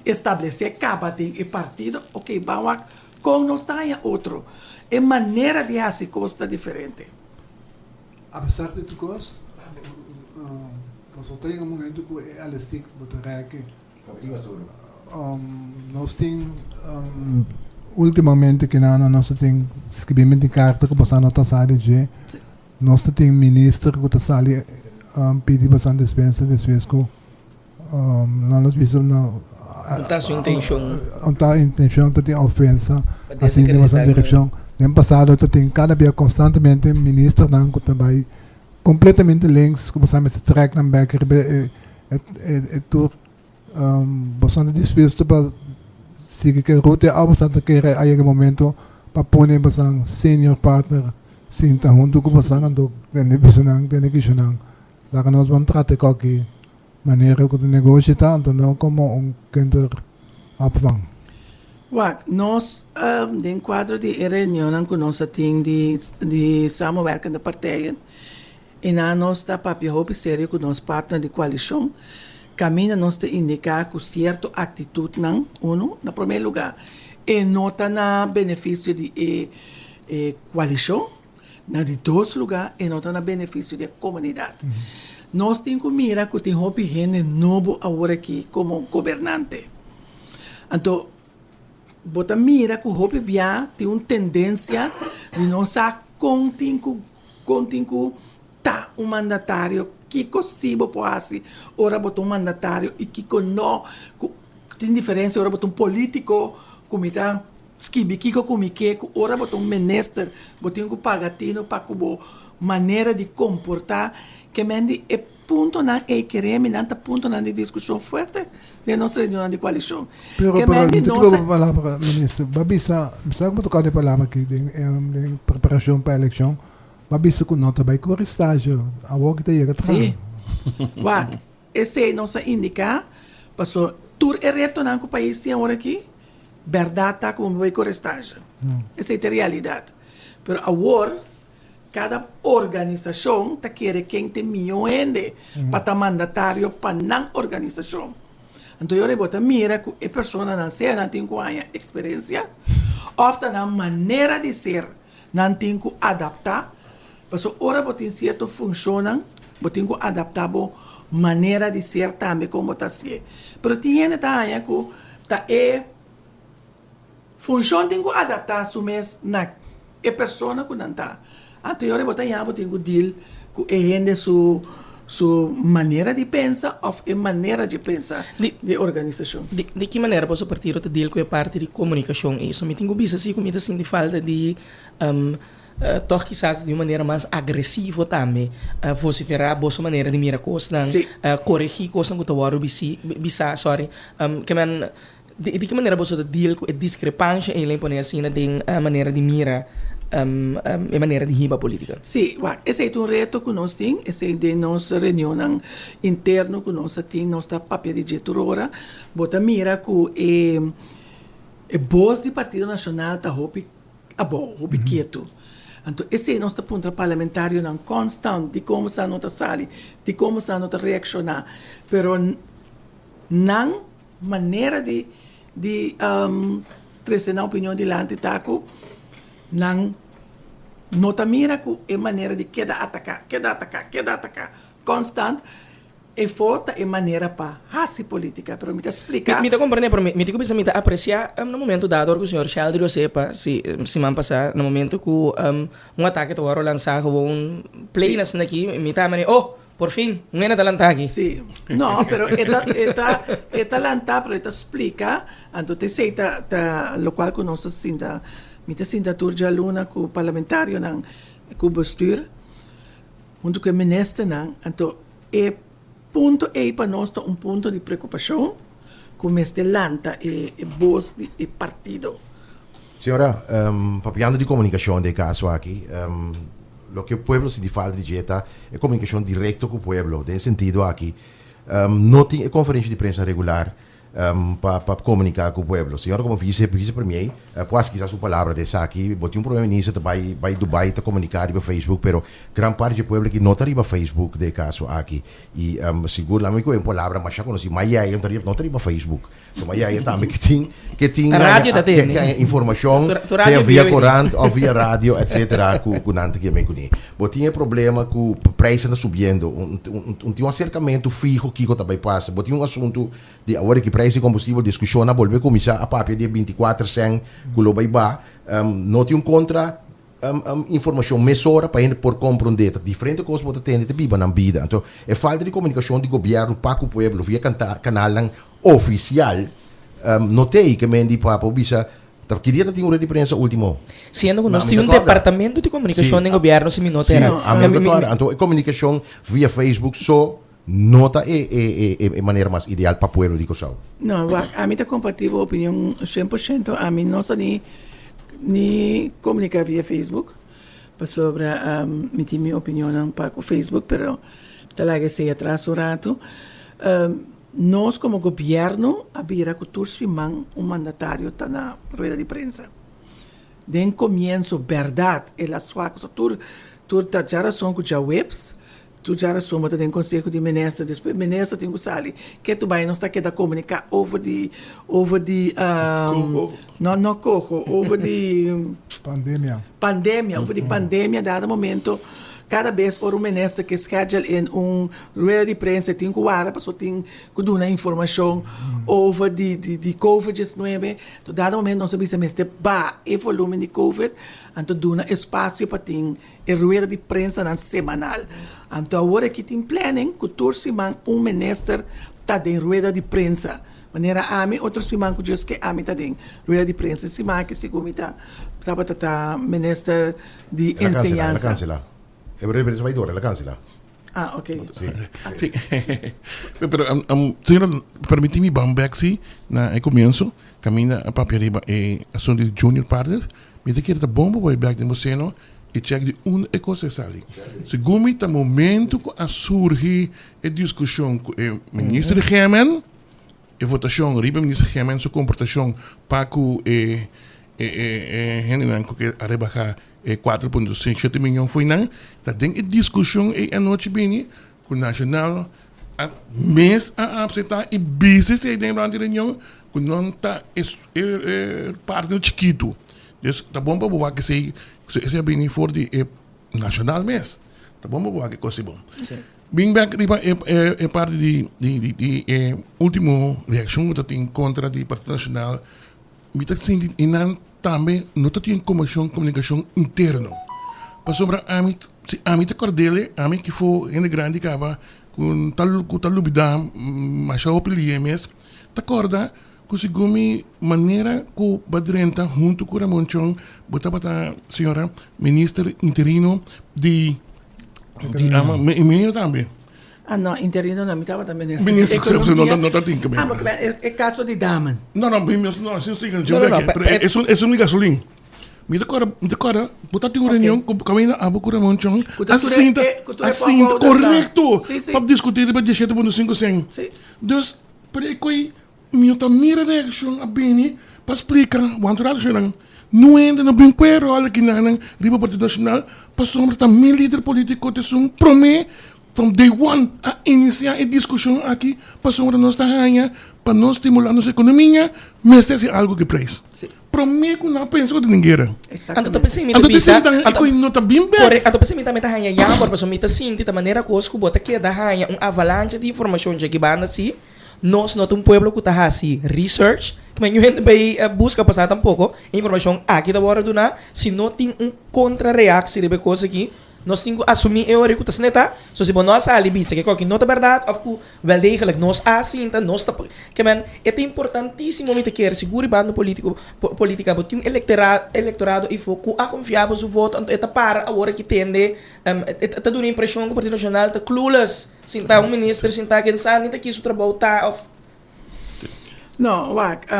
establesé kaba den e partido, oke, ban wak kon nos ta haña otro. E manera di hasi kos ta diferente. Apesar di tur kos, pasobra ta yega un momento ku e elastiek bo ta rèk. Nos tin ultimamente kinana nos ta tin skibimentu di karta ku boso no ta sa di dje. Nos ta tin minister ku ta sali pidi boso despensa despues ku nan nos bisa no ta su intenshon. No ta intenshon ta tin ofensa asi den boso direkshon. Den pasado ta tin kada bia konstantemente ministernan ku ta bai Completamente links cu boso a mester trek nan bek riba e e tur. Boso ta dispuesto pa sigui cu e rute of boso ta kere a yega e momento pa pone boso senior partner sinta hunto cu boso anto tende bisa nan tende kisho nan laga nos ban trata e koki manera cu ta negoshi ta anto no como un kinder opvang. Wak, nos den kuadro di e reunionnan ku nos a tin di di samenwerkende partijen i nan nos ta papia hopi serio ku nos partner di koalishon kaminda nos ta indiká ku sierto aktitutnan, uno, na promé lugá e no ta na benefisio di e e koalishon, na di dos lugá e no ta na benefisio di e komunidat. Nos tin ku mira ku tin hopi hende nobo awor aki komo gobernante. Anto bo ta mira ku hopi bia tin un tendensia di no sa kon tin ku kon tin ku ta un mandatario, kiko si bo por hasi ora bo ta un mandatario i kiko no. Ku tin diferensia ora bo ta un politiko ku mi ta skibi kiko ku mi ke ku ora bo ta un minister bo tin ku paga tino pa ku bo manera di komportá. Ke men di e puntonan ei kere mi nan ta puntonan di diskushon fuerte den nos reunionnan di koalishon. Pero Ke pero men di mi ta nos kiba bo palabra minister. Bo a bisa, mi sa ku bo toka di e palabra aki den den preparashon pa elekshon, bo a bisa ku no ta bai kore stage awor ki ta yega traha. Sí. Wak, esei nos a indiká paso tur e retonan ku pais tin awor aki. Bèrdat ta ku bo bai kore stage. Esei ta e realidat. Pero awor kada organisashon ta kere ken ta e mihó hende pa ta mandatario pa nan organisashon. Anto e ora bo ta mira ku e personanan sea nan tin ku haña eksperensia òf ta nan manera di ser nan tin ku adaptá. Pasobra ora bo tin sierto funshonnan bo tin ku adaptá bo manera di ser tambe kon bo ta hasié. Pero tin hende ta haña ku ta e funshon tin ku adaptá su mes na e persona ku nan ta. Anto e ora bo ta yaha bo tin ku deal ku e hende su su manera di pensa òf e manera di pensa di e organisashon. Di di ki manera boso partido ta deal ku e parti di komunikashon ei? So mi tin ku bisa si ku mi ta sinti falta di tòg kisas di un manera mas agresivo tambe vosiferá boso manera di mira kosnan, koregí kosnan ku ta wòrdu bisi bisá sòri ke men Di ki manera boso ta deal ku e diskrepansha ei lei pone asina den manera di mira e manera di hiba politika? Sí, wak, esei ta un reto ku nos tin, esei den nos reunionnan interno ku nos a tin, nos ta papia di dje tur ora. Bo ta mira ku e e bos di Partido Nashonal ta hopi abou, hopi ketu. Anto esei nos ta puntra parlamentarionan konstant dikon boso no ta sali, dikon boso no ta reakshoná, pero nan Manera di di trese nan opinion dilanti ta ku nan no ta mira ku e manera di keda ataká, keda ataká, keda ataká konstant efo ta e manera pa hasi politika. Pero mi ta splika. Mi ta komprende pero mi tin ku bisa mi ta apresiá na momento dado ora ku señor Sheldry Osepa si siman pasá na momento ku un atake ta wòrdu lansá gewoon plain asina aki mi ta mane oh! Por fin, un hende ta lantá aki. Sí. No, pero e ta, e ta, e ta lantá, pero e ta splika. Anto t'esei ta, ta lokual ku nos ta sinta, mi ta sinta tur djaluna ku parlamentarionan, ku bestuur, huntu ku e ministernan. Anto e punto ei pa nos ta un punto di preokupashon ku mester lanta e, e bos di e partido. Señora, papiando di komunikashon den e kaso aki, Loke pueblo sinti falta di dje ta e komunikashon direkto ku pueblo. Den e sentido aki no tin e konferensha di prensa regular pa pa komuniká ku pueblo. Señora komo vise vise premier por hasi kisas un palabra di esaki. Bo tin un prome minister ta bai bai Dubai ta komuniká riba Facebook pero gran parti dje pueblo aki no ta riba Facebook den e kaso aki. I sigur lami ku e un palabra masha konosí Mayay no ta riba Facebook. Tuma yaya tambe ke tin ke tin Radio ta tene. ke haña informashon Tu- tu radio sea via via korant of via radio etcetera ku ku nan ta keme kuné. Bo tin e problema ku prijzen ta subiendo un un un tin un aserkamentu fiho kiko ta bai pasa. Bo tin un asuntu di awor aki prijs di kombustibel diskushon a bolbe kuminsá a papia di e 24 sèn ku lo bai ba. No tin un kontra informashon mesora pa hende por komprondé. Ta diferente kos bo ta tende ta biba nan bida. Anto e falta di komunikashon di gobièrnu pa ku pueblo via kanalnan ofisial no t'ei ke men di pa por bisa ta ki dia ta tin un red di prensa ultimo? Siendo ku nos tin un departamento di komunikashon den gobièrnu si mi no ta era. Si, ami no ta kòrda. Anto e komunikashon via Facebook so no ta e e manera mas ideal pa pueblo di Kòrsou. No, wak, ami ta kompartí bo opinion shen por shento. Ami no sa ni ni komuniká via Facebook pasobra mi tin mi opinionnan pa ku Facebook pero ta laga esei atras un ratu. Nos komo gobièrnu a bira ku tur siman un mandatario ta na rueda di prensa. Den komienso bèrdat el a swak pasobra tur tur ta djarason ku djaweps Tur djarason bo ta den konseho di minister, despues minister tin ku sali ke tu bai nos ta keda komuniká over di over di no no koho over di Pandemia. Pandemia over di pandemia dado momento kada bes ora un minister ke schedule in un rueda di prensa e tin ku wara pasobra tin ku duna informashon over di di covid diesnuebe to dado momento nos a bisa mester baha e volumen di covid anto duna espasio pa tin E rueda di prensanan semanal. Anto awor aki tin planning ku tur siman un minister ta den rueda di prensa. Manera ami otro siman ku Dios ke ami ta den rueda di prensa. E siman aki sigur mi ta tabata ta minister di El a kansela, el a enseñansa. kansela. E rueda di prensa bai dor, el a kansela. Ah, ok. Sí. Pero señora, permiti mi ban bek sí na e comienzo, caminda a papia riba e asunto di junior partners. Mi ta kere ta bon pa bai bek den bo seno i chèk di unda e kos ei sali. Segun mi ta momento ku a surgi e diskushon ku e minister di GMN. e votashon riba minister Gemen su komportashon pa ku e e e hendenan ku ke a rebahá e 4.7 miyon fo'i nan, ta den e diskushon ei anochi bini ku Nacional a mes a apseptá i bisa esei den durante reunion ku nan ta e e partner chikitu. Dus ta bon pa bo wak esei, esei a bini for di e Nacional mes. Ta bon pa bo wak e kos ei bon. Bin bek riba e e parti di di di e ultimo reakshon ku ta tin kontra di Partido Nacional, mi ta sinti e nan tambe no ta tin komishon komunikashon interno. Pasobra ami si ami ta kord'el ami kifo hende grandi kaba ku ta ku ta lubida masha hopi lie mes ta kòrda ku segun mi manera ku bo a drenta huntu ku Ramon Chong bo tabata señora minister interino di di ama medio tambe. Ah no, interino no, mi tabata minister di Minister, economia. no, no ta tin Ah, ma e caso di Damen. No, no, mi no, no, sin sin no, no, pero es un es un gasolin. Mi ta corda, mi ta corda, bo ta tin un reunion cu caminda abo cu Ramon Chong. Cu ta tur e, cu tur e A sinta, correcto, pa discuti riba 17.5 cent. Si. Dus, pero e coi Mi no ta mira reaccion a bini pa splica wanto rato nan no hende no bin cue rol aki nan riba Partido Nacional pasobra ta mi lider politico ta esun prome from day one a inicia e discusion aki pasobra nos ta haya pa nos stimula nos economia mester haci algo cu e prijs prome cu nan pensa cu ta den guera. Anto ta p'esei mi ta Anto bisa, ta anto, e no ta bin bek. Correcto, anto p'esei mi tambe ta haña jammer, pasobra mi ta sinti ta manera cos cu bo ta keda haña un avalancha di informacion dje aki banda si, Nos no ta un pueblo ku ta hasi research, ku men hende bai buska pasá tampoko, e informashon aki ta wòrdu duná, si no tin un kontra reaksi riba e kos aki, nos tin ku asumí e ora ku ta sneta, so si bo no a sali bisa ke koki no ta bèrdat òf ku wèl degelijk nos a sinta, nos ta ke men e ta importantísimo mi ta kere sigur riba bando polítiko polítika bo tin un elektorado ifo ku a konfia bo su voto anto e ta para awor aki tende e ta duna impreshon ku Partido Nashonal ta clueless. Sinta un minister sinta ken sa ni ta ki su trabou ta of. No, wak,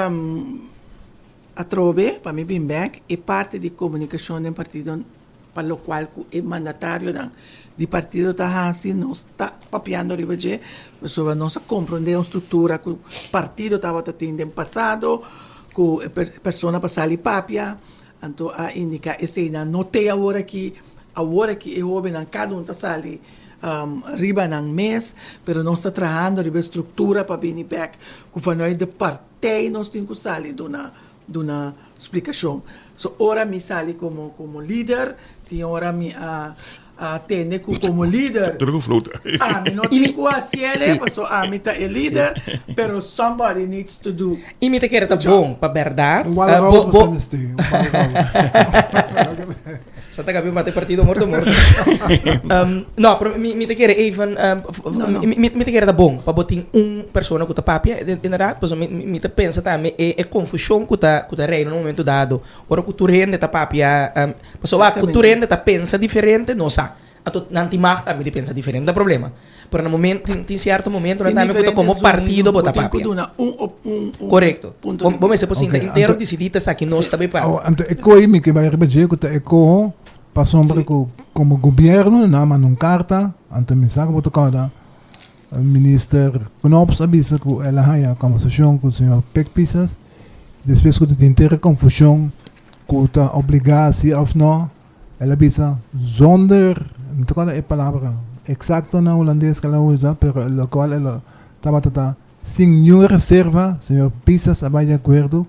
atrobe pa mi bin bek e parti di komunikashon den partido pa lokual ku e mandatarionan di partido ta hasi nos ta papiando riba dje pasobra nos a komprondé un struktura ku partido tabata tin den pasado ku e persona pa sali papia anto a indiká eseinan no te awor aki awor aki e hóbennan kada un ta sali riba nan mes, pero nos ta trahando riba e struktura pa bini bek ku vanuit de partij nos tin ku sali duna duna splikashon. So ora mi sali komo komo lider, tin ora mi a a tende ku komo lider ami no tin ku hasiel paso ami ta e lider, pero somebody needs to do I mi ta kere ta bon pa bèrdat. Un walroud bo sa mester, un walroud. Sa ta gabi mata e partido morto morto. No, pero mi mi ta kere even No, no. mi mi ta kere ta bon pa bo tin un persona ku ta papia inderdaad pasobra mi mi ta pensa tambe e e confusion ku ta ku ta reina na un momento dado ora ku tur hende ta papia pasobra wak ku tur hende ta pensa diferente no sa. Anto nan tin mag tambe di pensa diferente, no ta problema. Pero na momento, tin, tin cierto momentonan Tin tambe ku ta diferente komo zonido, partido bo bo ta tin ku papia. duna un op, un, un Korekto. punto Bo, di bo bista. mester por sinta Oké, entero anto, disidí ta esaki nos Sí. ta bai papia. oh, anto e koe mi ke bai riba dje ku ta e koho pasobra Sí. ku komo gobierno nan a manda un karta, anto mi sa ku bo ta kòrda Minister Knops a bisa ku el a haña kòmbersashon ku señor Pik Pisas despues ku ta tin tera konfushon ku ta obligá si òf no. El a bisa, Zonder, mi ta kòrda e palabra eksakto na hulandes ku el a usa, pero lokual el a tabata ta, sin niun reserva, señor Pisas a bai di akuerdo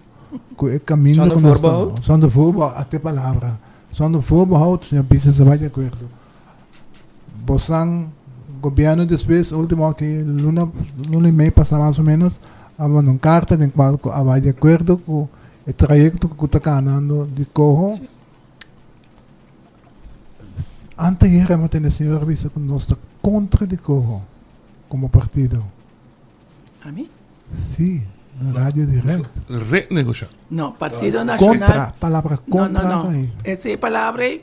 ku e kaminda Zonder ku nos ta. voorbehoud? Zonder voorbehoud, ata e palabra. Zonder voorbehoud, señor Pisas a bai di akuerdo. Bosan gobièrnu despues, último aki luna, luna i mei pasá mas o ménos, a manda un karta den kual ku a bai di akuerdo ku e trayekto ku ta kanando di Koho. Anteayer a tende señor a bisa ku nos ta kontra di Coho komo partido. Ami? Si, na Radio Direct. Renegosha. No, Partido Nacional. Kontra, palabra kontra No, no, no. ta ahí. Ese palabra ei,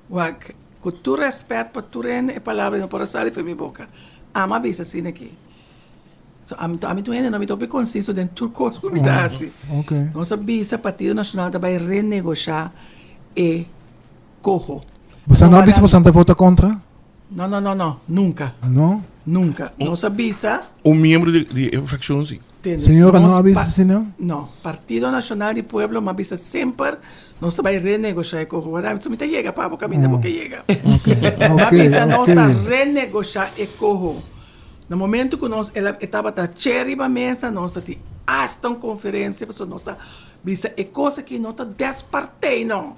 wak, ku tur rèspèt pa tur hende, e palabra ei no por a sali for mi boka. Ami a bisa asina aki. So, ami, ami tur hende no, mi ta hopi konsiso den tur kos ku mi ta hasi. Okay. Nos a bisa Partido Nacional ta bai renegoshá e koho. Boso no a bisa boso ta vota kontra? No, no, no, no, nunka. No? Nunka. Nos a bisa. Un miembro di, di e frakshon si. Tende, Señora no nos a bisa pa- asina? No, Partido Nacional di Pueblo m'a bisa semper nos ta bai renegoshá e koho. Wada, so mi ta yega pa bo kaminda bo ke yega. M'a Ok, bisa nos ok. ta renegoshá e koho. Na momento ku nos el a e tabata che riba mesa nos ta tin asta un konferensia pasobra nos ta bisa e kos aki no ta des partij no.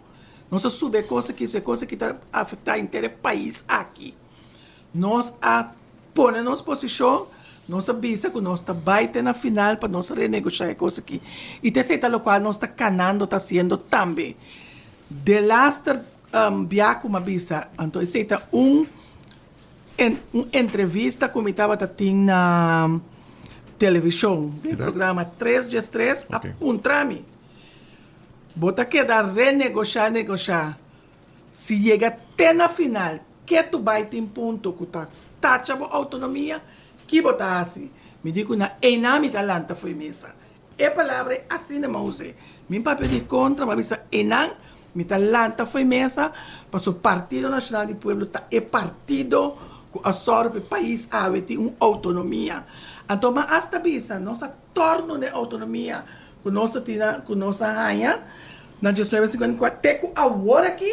Nos a subi e kos aki so e kos aki ta afektá henter e pais aki. Nos a pone nos posishon, nos a bisa ku nos ta bai te na final pa nos renegoshá e kos aki. I ta esei ta lokual nos ta kanando ta hasiendo tambe. Delaster bia ku mi a bisa, anto esei ta un un entrevista ku mi tabata tin na televishon, den programa Tres Djes Tres, a puntra mi, Bo ta keda renegoshá, negoshá, si yega te na final, ke tu bai tin punto ku ta tacha bo outonomia, ki bo ta hasi? Mi di ku na einan mi ta lanta fo'i mesa. E palabra ei asina mi a us'é. Mi papia di kontra, mi a bisa einan mi ta lanta fo'i mesa, pasobra Partido Nashonal di Pueblo ta e partido ku a sòru pa e pais awe tin un outonomia. Anto mi a asta bisa, nos a tòrnu na e outonomia ku nos ta tin ku nos a haña na diesnuebe sinkuenta i kuater te ku awor aki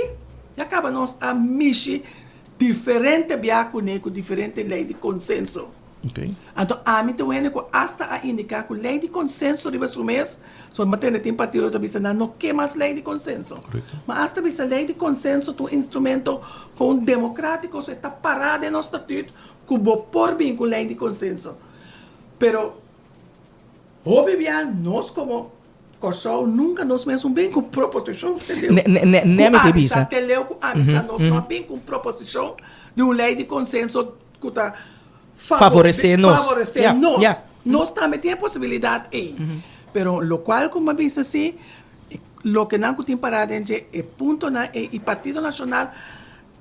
ya kaba nos a mishi diferente bia kuné ku diferente lei di konsenso. Anto ami ta wende ku asta a indiká ku lei di konsenso riba su mes, so mi a tende tin partido ta bisa nan no ke mas lei di konsenso. Ma asta bisa lei di konsenso ta un instrumento kon demokratiko so e ta pará den nos statut ku bo por bin ku lei di konsenso. Pero Hopi bia nos komo Kòrsou nunka nos mes un bin ku proposishon te leu. Ne, ne, ne, ne mi te bisa. Te leu ku avisa nos no a bin ku un proposishon di un lei di konsenso ku ta Favoresé nos. Favoresé Ya, nos. ya. Nos tambe tin e posibilidat ei. Pero lokual ku mi a bisa si, loke nan ku tin pará den dje e puntonan ei i Partido Nashonal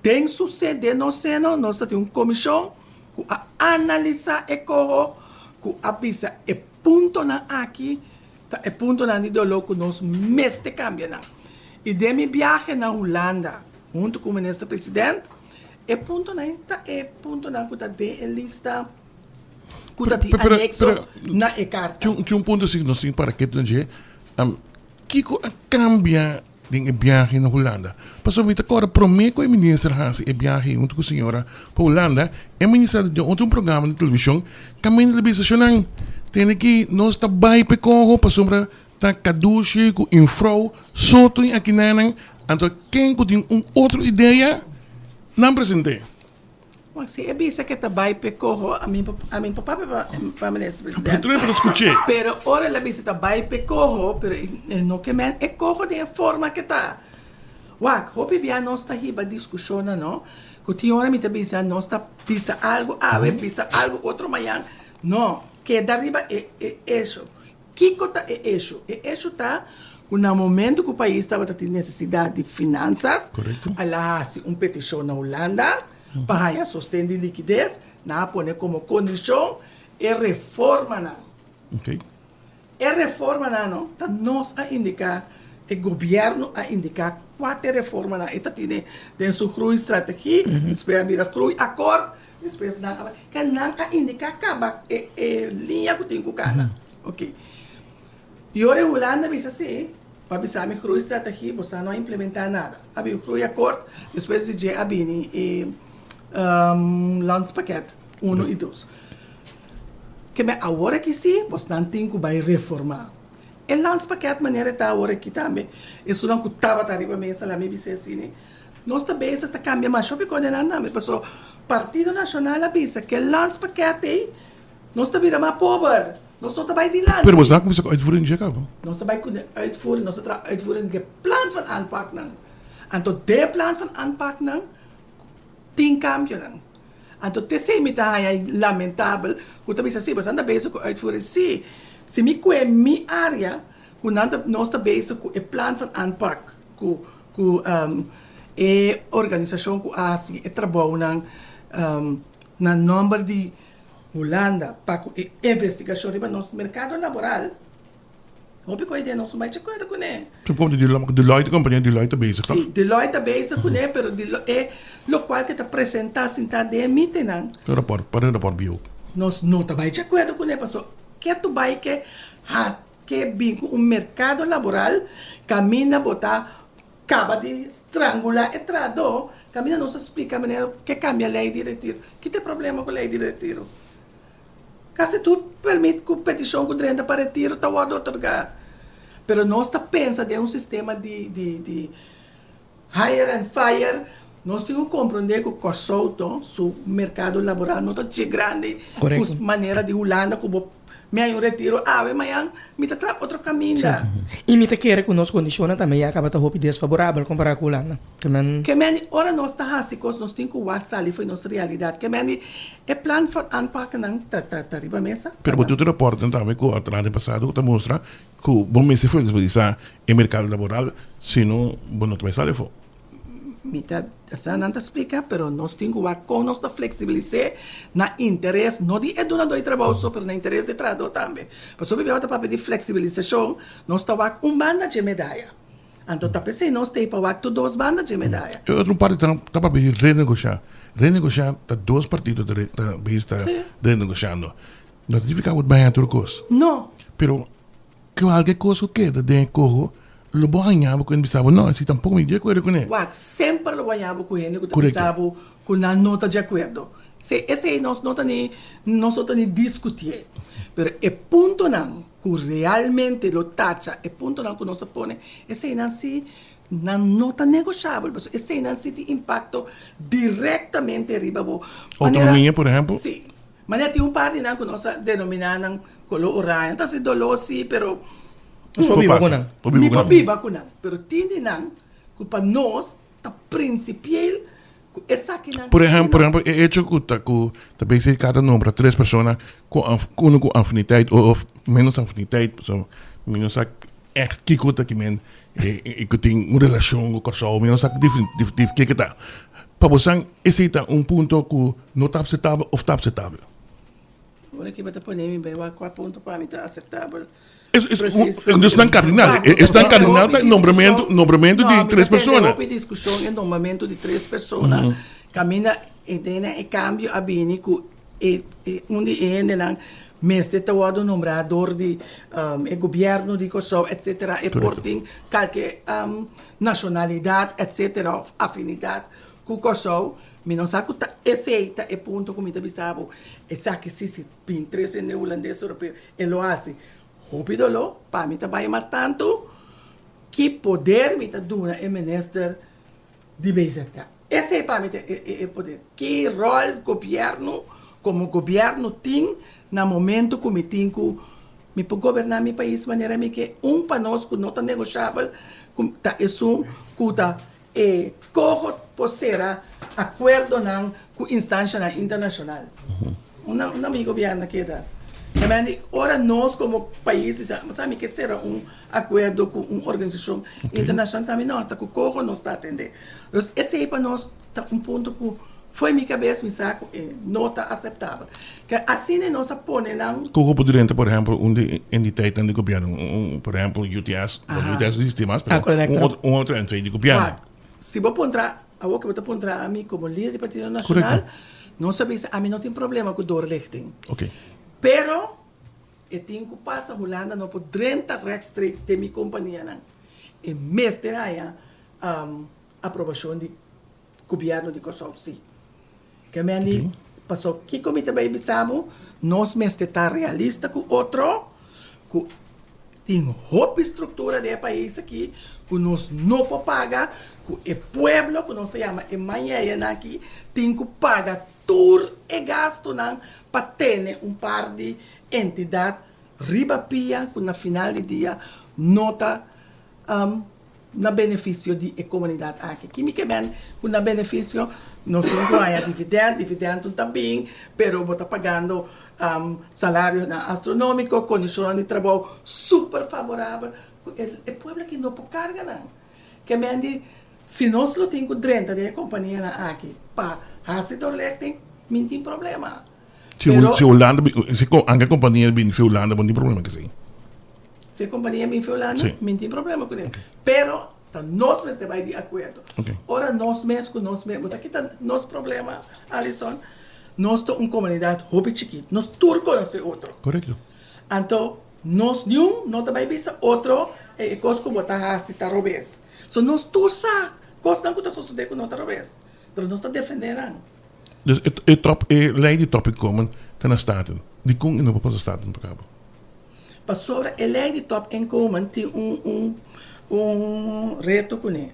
Den su sede nos seno nos ta tin un komishon ku a analisá e koho ku a bisa e puntonan aki ta e puntonan di doló ku nos mester kambia nan. I den mi biahe na Hulanda huntu ku Minister President e puntonan ta e puntonan ku ta den e lista ku ta tin anekso na e karta. Tin un punto si nos tin para ketu na dje, kiko a kambia Den e biahe na Hulanda. Pasobra mi ta kòrda promé ku e minister hasi e biahe huntu ku señora pa Hulanda, e minister a den otro un programa di televishon kaminda el a bisa shonnan, Tende ki nos ta bai p'e koho pasobra ta kadushi ku infrou soto i akinanan, anto ken ku tin un otro idea nan present'é. Wak, si e bisa ke ta bai p'e koho, ami ami no por papia pa pa minister presidente. Pero pero skuch'é. Pero ora el a bisa ta bai p'e koho, pero e no ke men e koho den e forma ke ta. Wak, hopi bia nos ta hiba diskushonnan no, ku tin ora mi ta bisa nos ta bisa algu awe, bisa algu otro mañan. No, keda riba e e esho. Kiko ta e esho? E esho ta ku na momento ku pais tabata tin nesesidat di finansas, a la hasi un petishon na Hulanda pa haña sosten di likides, nan a pone komo kondishon e reformanan. E reformanan no ta nos a indiká, e gobièrnu a indiká kua ta e reformanan e ta tene den su groeistrategie, despues a bira groeiakkoord, Despues nan a bai, ke nan a indiká kaba e e liña ku tin ku kana. Oké. I ora e Hulanda bisa si, pa bisa mi groeistrategie, bo sa no a implementá nada. A bin groeiakkoord, despues di dje a bini e landspakket uno i dos. Ke men awor aki si, bosnan tin ku bai reformá. E landspakket manera e ta awor aki tambe, esunnan ku tabata riba mesa la mi bisa asina, Nos ta bezig ta kambia masha hopi kos den nan tambe paso Partido Nashonal a bisa ke landspakket ei nos ta bira mas pober, nos no ta bai dilanti. Pero boso a kuminsá ku uitvoering dje kaba? Nos ta bai ku de uitvoering, nos ta traha uitvoering di e plan van aanpaknan. Anto den e plan van aanpaknan tin kambionan. Anto t'esei mi ta haña lamentabel ku ta bisa si boso ta bezig ku uitvoering. Si, si mi kue mi área ku nan ta nos ta bezig ku e plan van aanpak ku Ku e organisashon ku a hasi e trabounan na nòmber di Hulanda pa ku e investigashon riba nos merkado laboral, hopi ku e idea nos no bai djakuerdo kuné. Supongo di Deloitte, kompania Deloitte ta bezig toch? Si, Deloitte ta bezig kuné, pero e lokual ke ta presentá sintá den e meetingnan. E rapòrt, para e rapòrt bieu. Nos no ta bai djakuerdo kuné pasobra. ketu bai ke ha ke bin ku un merkado laboral kaminda bo ta kaba di strangulá e trahadó, kaminda nos a splika manera ke kambia lei di retiro. Ki ta e problema ku lei di retiro? Kasi tur permit ku petishon ku drenta pa retiro ta wòrdu otorgá. Pero nos ta pensa den un sistema di di di hire and fire. Nos tin ku komprondé ku Kòrsou to su merkado laboral no ta dje grandi ku manera di Hulanda ku bo mi haña un retiro awe mañan mi ta traha otro kaminda. I mi ta kere ku nos kondishonnan tambe ya kaba ta hopi desfaborabel kompará ku Hulanda. Ke men. Ke men di ora nos ta hasi kos nos tin ku wak sali for nos realidat. Ke men di e plan van aanpaknan ta ta ta riba mesa. Pero bo tin otro raportnan tambe ku a traha den pasado ku ta mustra ku bo mester fleksibilisá e merkado laboral sino bo no ta bai sali afó. Mi ta, esnan nan ta splika, pero nos tin ku wak kon nos ta fleksibilis'é na interes no di e dunadó di trabou so, pero na interes di e trahadó tambe. Pasobra bia ora ta papia di fleksibilisashon, nos ta wak un banda dje medaya. Anto ta p'esei nos t'ei pa wak tur dos banda dje medaya. E otro parti ta ta papia di renegoshá. Renegoshá ta dos partido ta ta bezig ta renegoshando. No ta signifiká ku bo ta bai haña tur kos. No. Pero Kualke kos ku keda den e koho, lo bo haña bo ku hende bisa bo, No, esei tampoko mi di akuerdo kuné. Wak, semper lo bo haña bo ku hende ku ta bisa bo ku nan no ta di akuerdo. Si, esei nos no ta ni, nos no ta ni diskutié. Pero e puntonan ku realmente lo tacha e puntonan ku nos a pone, eseinan sí nan no ta negoshabel, pasobra eseinan sí tin impakto direktamente riba bo. Manera, Outonomia, por ehèmpel? Sí. Manera tin un par di nan ku nos a denominá nan koló oranje. Ta hasi doló sí, pero Nos por biba ku nan. Mi por biba ku nan. Pero tin di nan ku pa nos ta prinsipiel ku esakinan Por ehèmpel, por ehèmpel e echo ku ta ku ta basic kada nombra tres persona ku unu ku afiniteit òf ménos afiniteit, pasobra mi no sa ègt kiko ta kimen e ku tin un relashon ku Kòrsou, mi no sa kiko ta. Pa bosan esei ta un punto ku no ta apseptabel òf ta apseptabel? Ora ki bo ta pone mi bai wak kua punto pa mi ta aseptabel. Es, es, un, esnan kardinal, esnan kardinal ta nombramentu, nombramentu di tres persona. No, mi ta tende hopi diskushon e nombramentu di tres persona. Kaminda e den e kambio a bini ku e un di e hendenan mester ta wòrdu nombrá dor di e gobièrnu di Kòrsou etsetera e por tin kalke nashonalidat etsetera òf afinidat ku Kòrsou mi no sa ku ta esei ta e punto ku mi ta bisa bo esaki si si bin tres hende hulandes europeo e lo hasi hopi doló pa mi ta bai mas tantu ki poder mi ta duna e minister di BZK. Esei pa mi ta e poder. Ki ròl gobièrnu komo gobièrnu tin na momentu ku mi tin ku mi por goberná mi pais manera mi ke? Un pa nos ku no ta negoshabel ku ta esun ku ta e koho por sera akuerdonan ku instanshanan internashonal. Unda mi gobièrnu a keda? Ora nos komo pais bisa, sa mi ke sera un akuerdo ku un organisashon internashonal sa mi no ta ku koho nos ta atendé. Dus esei pa nos ta un punto ku fo'i mi kabes mi sa ku e no ta aseptabel. Ke asina nos a pone nan. Koho por drenta por ehèmpel un di entiteitnan di gobièrnu, un por ehèmpel UTS, bueno UTS no existi mas pero un otro entiteit di gobièrnu. Si bo puntra, awor ke bo ta puntra ami komo lider di Partido Nashonal, nos a bisa ami no tin problema ku doorlichting. Pero E tin ku pasa Hulanda no por drenta rechtstreeks den mi kompanianan. E mester haña aprobashon di gobièrnu di Kòrsou si. Ke men di paso kiko mi ta bai bisa bo, nos mester ta realista ku otro, ku tin hopi struktura den e pais aki ku nos no por paga, ku e pueblo ku nos ta yama e mañeyanan aki tin ku paga Tur e gastunan pa tene un par di entidat riba pia ku na final di dia no ta na benefisio di e komunidat aki. Ki mi ke men ku na benefisio? Nos tin ku haña dividènt, dividènt ta bin, pero bo ta pagando salarionan astronómiko, kondishonnan di trabou super favorabel ku e pueblo aki no por karga nan. Ke men di Si nos lo tin cu drenta den e companianan aki pa haci doorlichting, min tin problema. Si Pero si Hulanda bin, si anke compania bin fi Hulanda bo no tin problema cu esey. Si e compania bin fi Hulanda, Si. min tin problema cu ne. Pero ta nos mester bay di acuerdo. Ok. Ora nos mes cu nos mes, bo sa kita nos problema, Alison? Nos ta un comunidad hopi chikit, nos tur conoce otro. Correcto. Anto nos niun no ta bai bisa otro e kos ku bo ta hasi ta robes. So nos tur sa kosnan ku ta sosodé ku no ta robes, pero nos ta defendé nan. Dus e top e lei di topinkomen ta na Staten. Dikon e no por pasa Staten pa kaba? Pasobra e lei di topinkomen tin un un un reto kuné.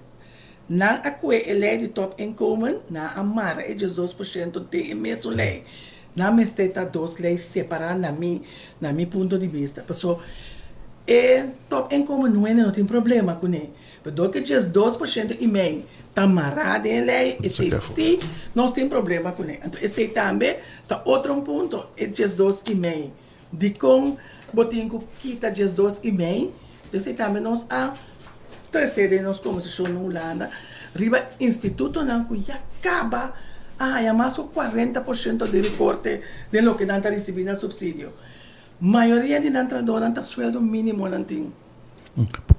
Nan a kue e lei di topinkomen, nan a mara e 12% den e mesun lei. Nan mester ta dos lei separá na mi na mi punto di bista. Paso e topinkomen nuene no tin problema kuné. Pero dor ku e 12% i mei ta mará den e lei, esei sí nos tin problema kuné. Anto esei tambe ta otro un punto, e 12 i mei. Dikon bo tin ku kita 12 i mei? Esei tambe nos a trese den nos kombersashon na Hulanda riba institutonan ku ya kaba a haña mas ku 40% di rekorte den loke nan ta risibí na supsidio. Mayoria di nan trahadónan ta sueldo mínimo nan tin.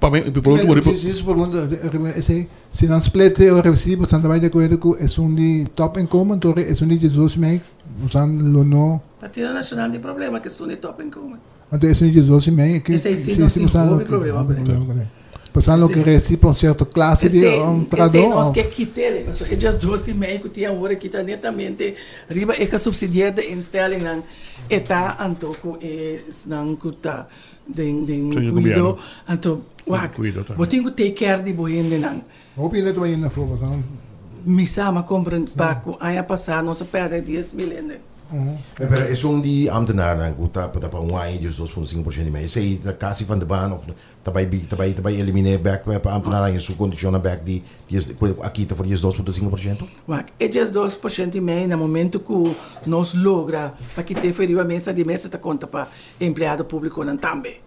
Pa mi, por último, riba. Djis pregunta riba esei, si nan split e ora si boso ta bai di akuerdo ku esun di top inkomen tori esun di 12 mei boso lo no. Partido Nacional tin problema ku esun di top inkomen. Anto esun di 12 mei ke Esei si nos tin hopi problema ku ne. Boso lo ke resi pa un sierto klase di un trahadó. Esei nos ke kit'e pasobra e 12 mei ku tin awor aki ta netamente riba e gesubsidieerde instellingnan e ta anto ku esnan ku ta Den den cuido anto wak bo tin cu take care di bo hendenan. Hopi hende ta bay yendo afo pasobra. Mi sa ma compra pa cu aña pasa nos a perde 10,000 hende. Pero esun di ambtenaarnan cu ta pa un aña y 2.5% di mei esey ta casi van de baan of ta bay ta bay ta bay elimine bek pa ambtenaar haña su condicionnan bek di cu a kita for di 2.5%? Wak e 2% y mei na momento cu nos logra pa kite for riba mesa di mesa ta conta pa Empleado públiconan tambe.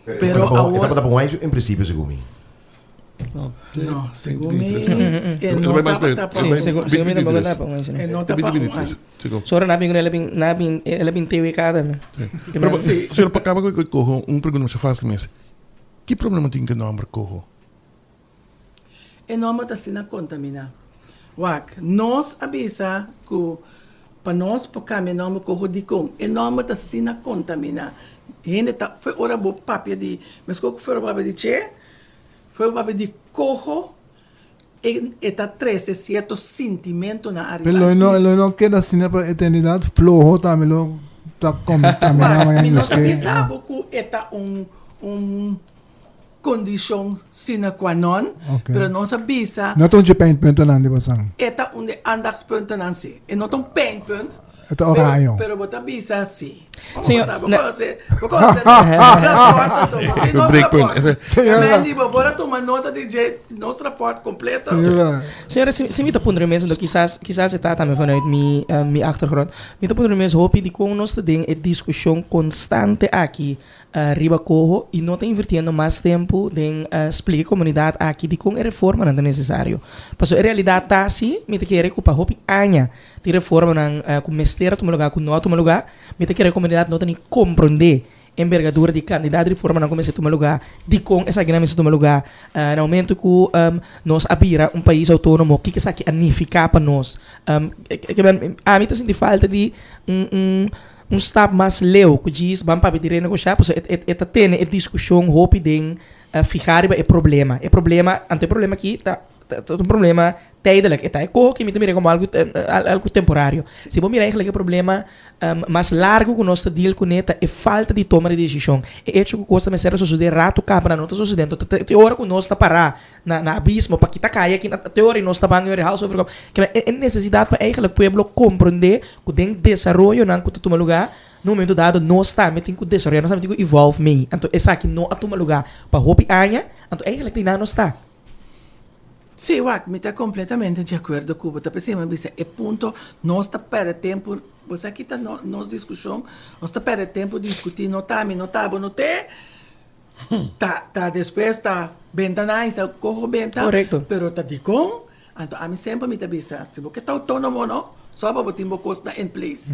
Pero awor. E tabata pa un en principio segun mi. No, segun mi e no tabata pa un. Segun mi tampoco tabata pa un. E no tabata pa un. Sora na bin el bin na bin el bin TWK tambe. Pero señor pa caba cu coho un pregunta masha fácil mes. Ki problema tin cu e nomber coho? E nomber ta asina contaminá. Wak, nos a bisa cu pa nos por cambia e nomber coho dicon e nomber ta asina contaminá. Hende ta, fo'i ora bo papia di, mescos cu fo'i ora bo papia di che, fo'i ora bo papia di coho, e e ta trece cierto sintimentonan ariba. Pero lo no, lo no keda asina pa eternidad, floho tambe lo ta contaminá Wak, mi no ta bisa bo cu e ta un un. Kondishon sine qua non, pero nos a bisa. No ta un dje pijnpuntennan di bosan? E ta un di aandachtspuntennan si. E no ta un pijnpunt. E ta oraño. Pero bo ta bisa si. Bo sa, bo konoce, bo konoce nos raport anto. Bo tin nos raport. Mandy, bo por a tuma nota di dje nos raport completo. Señora, si mi ta puntra mi mes, anto kisas, kisas e ta tambe vanuit mi, mi achtergrond. Mi ta puntra mi mes hopi dikon nos ta den e diskushon konstante aki Riba koho i no ta invirtiendo mas tempu den splika e komunidat aki dikon e reformanan ta nesesario. Pasobra e realidat ta si, mi ta kere ku pa hopi aña tin reformanan ku mester a tuma lugá ku no a tuma lugá. Mi ta kere e komunidat no ta ni komprondé embergadura di kantidat di reformanan ku mester tuma lugá, dikon esakinan mester tuma lugá. Na momento ku nos a bira un pais outónomo, kiko esaki a nifiká pa nos? Ami ta sinti falta di un. Un stap mas leu ku djis ban papia di renegoshá pasobra e e ta tene e diskushon hopi den fihá riba e problema. E problema, anto e problema aki ta ta un problema tijdelijk. E ta e koho ki mi ta mira komo algu algu temporario. Si bo mira eigenlijk e problema mas largu ku nos ta deal kuné ta e falta di toma di desishon. E echo ku kos ta mester a sosodé ratu kaba nan no ta sosodé. Anto ta te ora ku nos ta pará na na abismo pa kita kai aki na te ora nos ta ban yori hals over kop. Kibera e nesesidat pa eigenlijk pueblo komprondé ku den desaroyonan ku ta tuma lugá na un momento dado nos tambe tin ku desaroyá, nos tambe tin ku evolve mei. Anto esaki no a tuma lugá pa hopi aña, anto eigenlijk di nan nos ta. Sí, wak, mi ta kompletamente di akuerdo ku bo. Ta p'esei mi a bisa e punto nos ta pèrdè tempu, bo sa kita nos diskushon, nos ta pèrdè tempu diskutí no ta mi, no ta bo, no te. Ta ta despues ta benta nan i sa koho benta. Korekto. Pero ta dikon? Anto ami semper mi ta bisa, si bo ke ta outónomo no. Sò pa bo tin bo kosnan in place.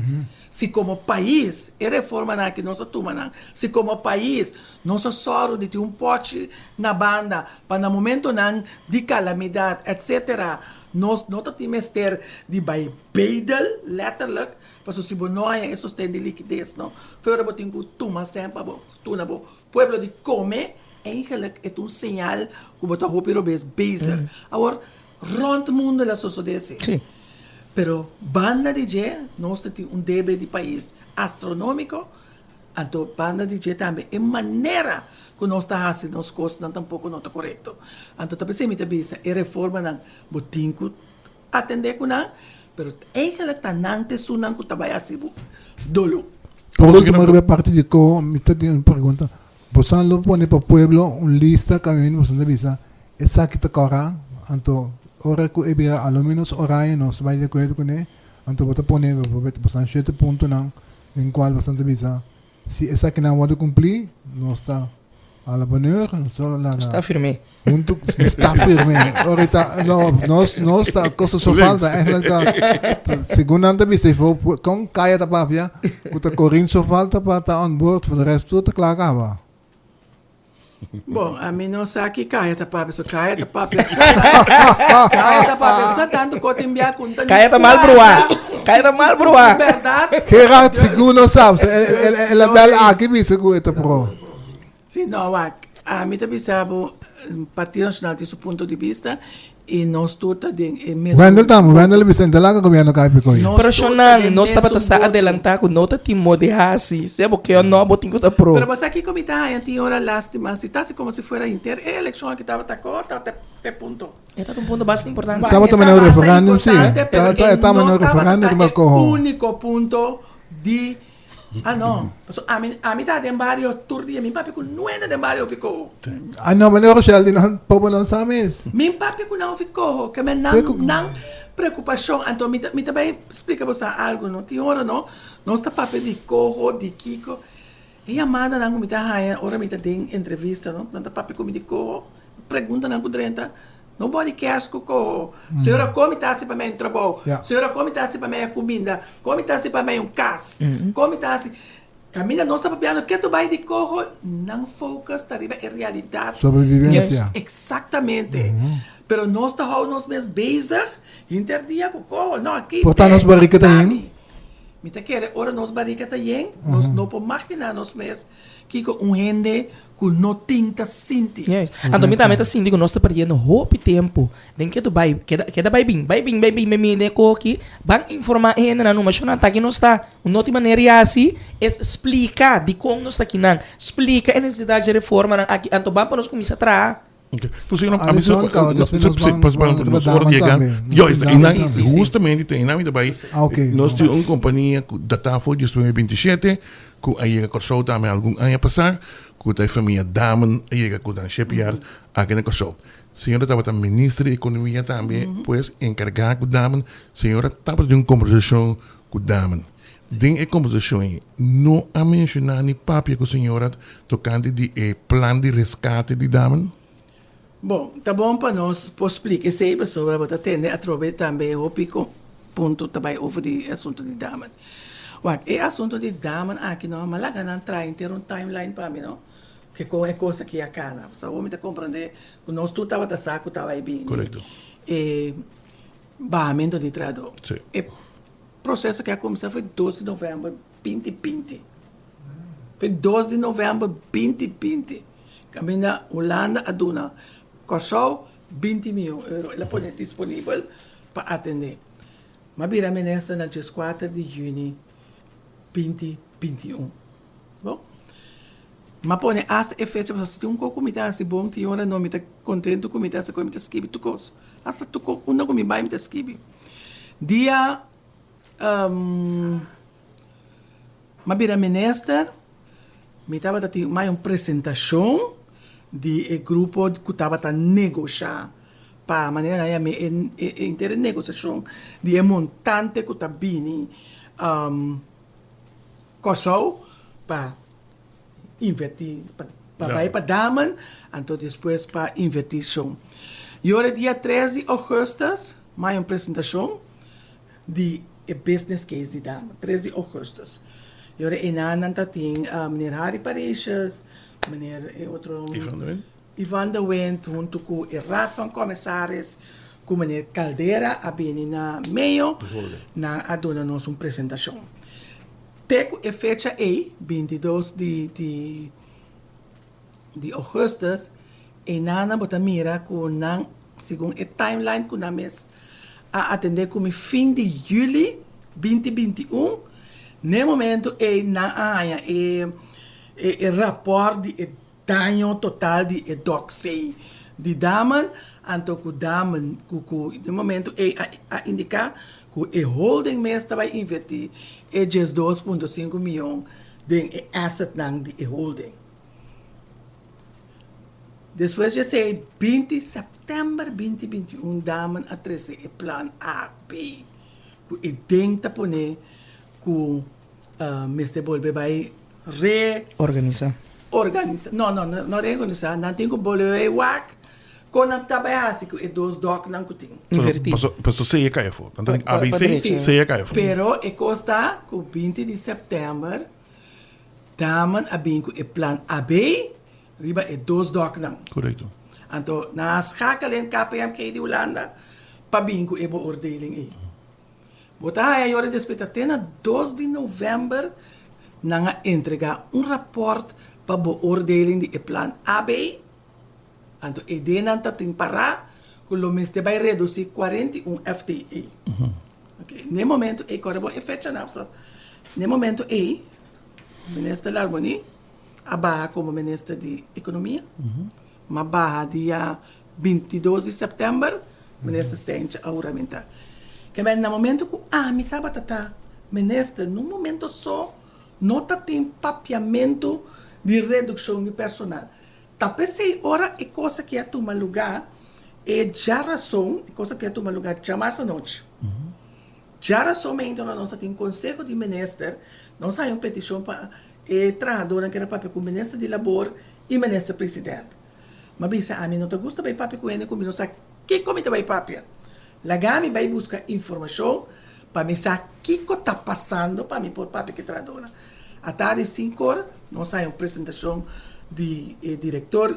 Si komo pais e reformanan aki nos a tuma nan, si komo pais nos a sòru di tin un pòchi na banda pa na momentonan di kalamidat etsetera nos no ta tin mester di bai bedel letterlijk pasobra si bo no haña e sosten di likides no fe ora bo tin ku tuma sèn pa bo tuna bo pueblo di kome eigenlijk e ta un señal ku bo ta hopi robes bezig. Awor rònt mundu el a sosodé esei. Pero banda di dje nos ta tin un debe di pais astronómiko, anto banda di dje tambe e manera ku nos ta hasi nos kosnan tampoko no ta korekto. Anto ta p'esei mi ta bisa e reformanan bo tin ku atendé ku nan, pero eigentlik ta nan ta esunnan ku ta bai hasi bo doló. Por último riba e parti di ko mi ta tin un pregunta, bosan lo pone pa pueblo un lista kaminda bosan ta bisa Esaki ta kòrá, anto ora ku e bira a lo ménos oraño nos bai di akuerdo kuné, anto bo ta pone bijvoorbeeld bosan shete puntonan den kual bosan ta bisa si esakinan wòrdu kumplí nos ta a la bonheur, nos ta laga Nos ta firmé. huntu, nos ta firmé. Ora ta no nos nos ta kosa so falta eigenlijk ta segun nan ta bisa ifo kon kaya ta papia ku ta Corinne so falta pa ta on board, for de rest tur ta kla kaba. Bon, ami no sa ki Kaya ta papia, so Kaya ta papia sa Kaya ta papia sa tantu ko tin bia ku nta ni Kaya ta mal bruá. Kaya ta mal bruá. Berdad. Gerard sigur no sa, so el, el, el a bel aki bisa ku e ta pro. Si, no, wak, ami ta bisa bo, Partido Nacional tin su punto di bista I nos tur ta den e mesun Wendel tambe, Wendel a bisa inta laga gobierno kai piko Nos Pero shonnan, nos tabata sa adelantá ku no ta tin mo di hasi. Sea bo ke o no, bo tin ku ta pro. Pero bo sa kiko mi ta haña tin ora lastima? Si ta asi komo si fuera hinter e elekshon aki tabata ko ta te te punto. E tabata un punto basta importante. Tabata manera un referendum si. Tabata e tabata un referendum riba koho. E uniko punto di Ah no, paso ami ami ta den bario tur dia, mi papia ku nuena den bario hopi koho. Ah no, meneer Rochelle di nan pobo nan sa mes. Mi papia ku nan hopi koho, ke men nan nan preokupashon, anto mi ta mi ta bai splika bo sa algu no, tin ora no, nos ta papia di koho, di kiko, e yamadanan ku mi ta haña ora mi ta den entrevista no, nan ta papia ku mi di koho, preguntanan ku drenta. Nobody cares ku koho. Señora, kon mi ta hasi pa mi un trabou? Señora, kon mi ta hasi pa mi kuminda? Kon mi ta hasi pa mi un kas? Kon mi ta hasi? Kaminda nos ta papiando ke ta bai di koho, nan focus ta riba e realidat. Sobrevivencia. Exactamente. Pero nos ta hou nos mes bezig hinter dia ku koho. No, aki Por ta nos barika ta yen? Mi ta kere ora nos barika ta yen, nos no por magina nos mes Kiko un hende ku no tin ta sinti? Yes. Anto mi tambe ta sinti ku nos ta perdiendo hopi tempu den ke tu bai keda keda bai bin bai bin bai bin bai bin den e koki ban informa e hendenan numa shon nan ta aki nos ta un no tin manera di hasi es splika dikon nos ta akinan splika e nesesidat dje reformanan aki anto ban pa nos kuminsa traha. Ok. Pues yo no, a mí se, no, sí, pues bueno, nos ora llega. Yo, esta, y nan, justamente te inami tabay. Ah, ok. Nos tin un compañía ku data for 2027 ku a yega Kòrsou tambe algun aña pasá, ku ta e famia Damen a yega ku nan shipyard aki na Kòrsou. Señora tabata minister di ekonomia tambe, pues enkargá ku Damen. Señora tabata den un kombersashon ku Damen. Den e kombersashon ei no a menshoná ni papia ku señora tokante di e plan di reskate di Damen? Bon, ta bon pa nos por splika esei pasobra bo ta tende atrobe tambe hopi punto ta bai over di e asuntu di Damen. Wak, e asuntu di Damen aki no, mi a laga nan traha henter un timeline pa mi no, ke kon e kos aki a kana. Pasobra awor mi ta komprende ku nos tur tabata sa ku ta bai bini e bahamentu di trahadó. E Proceso ke a cuminsa foi dos di november binti binti. Foi dos di november binti binti. Caminda Hulanda a duna Corsou binti miyon euro. El a pone disponibel pa atende. M'a bira minister na dieskuater di juni binti binti un. Bon. M'a pone hasta e fecha pasobra si tin un kos ku mi ta hasi bon tin ora no mi ta contento ku mi ta hasi ku mi ta skibi tur kos. Hasta tur kos unda ku mi bai mi ta skibi. Dia m'a bira minister, mi tabata tin mai un presentashon di e grupo ku tabata negoshá pa manera nan yama e henter e negosiashon di e montante ku ta bini Kòrsou pa invertí pa bai pa Damen anto despues pa invertishon. I ora dia tres di ougùstùs mai un presentashon di. e business case di Damen, tres di ougùstùs. I ora einan nan ta tin meneer Harry Parisius, meneer e otro Ivan de Wind. Ivan de Wind huntu ku e Raad van Commissaris ku meneer Caldera a bini na meyo, nan a duna nos un presentashon. Te ku e fecha ei, bintidos di di di ougùstùs, einan nan bo ta mira ku nan segun e timeline ku nan mes a atendé ku mi fin di yüli binti 21, n'e momento ei nan a haña e e rapòrt di e daño total di e dòk C di Damen, anto ku Damen ku ku den momento ei a a indiká ku e holding mes ta bai invertí e 12.5 mion den e assetnan di e holding. Despues di esei 20 sèptèmber 2021 Damen a trese e plan A, B ku e den ta pone ku mester bolbe bai re. Organisa. Organisa, no, no, no reorganisa, nan tin ku bolbe bai wak kon nan ta bai hasi ku e dos dòknan ku tin. Invertí. Paso, paso C e kai afó. Nan ta tin A, B, C, C e kai afó. Pero e kos ta ku 20 di sèptèmber Damen a bin ku e plan AB riba e dos dòknan. Korekto. Anto nan a schakel den KPMG di Hulanda pa bin ku e beoordeling ei. Bo ta haña yora despues ta te na dos di novèmber nan a entregá un rapòrt pa beoordeling di e plan AB. Anto e denan ta tin pará ku lo mester bai redusí 41 FTE. Oke, n'e momento ei, kòrda bon e fechanan so. N'e momento ei, Minister Larmonie a baha komo Minister di Ekonomia, ma baha dia 22 di sèptèmber, Minister Cijntje a huramentá. Kemey na momento ku ami tabata ta Minister, nun momento so no ta tin papiamentu di redukshon di personal. Ta p'esei ora e kos aki a tuma lugá, e djarason, e kos aki a tuma lugá djamars anochi. Djarason meinta ora nos a tin konseho di minister, nos a haña un petishon pa e trahadónan kere papia ku minister di labor i minister president. M'a bisa, ami no ta gusta bai papia ku hende ku mi no sa kiko mi ta bai papia. Laga mi bai buska informashon pa mi sa kiko ta pasando pa mi por papia ku e trahadónan. Atardi sinkor nos haña un presentashon di e direktor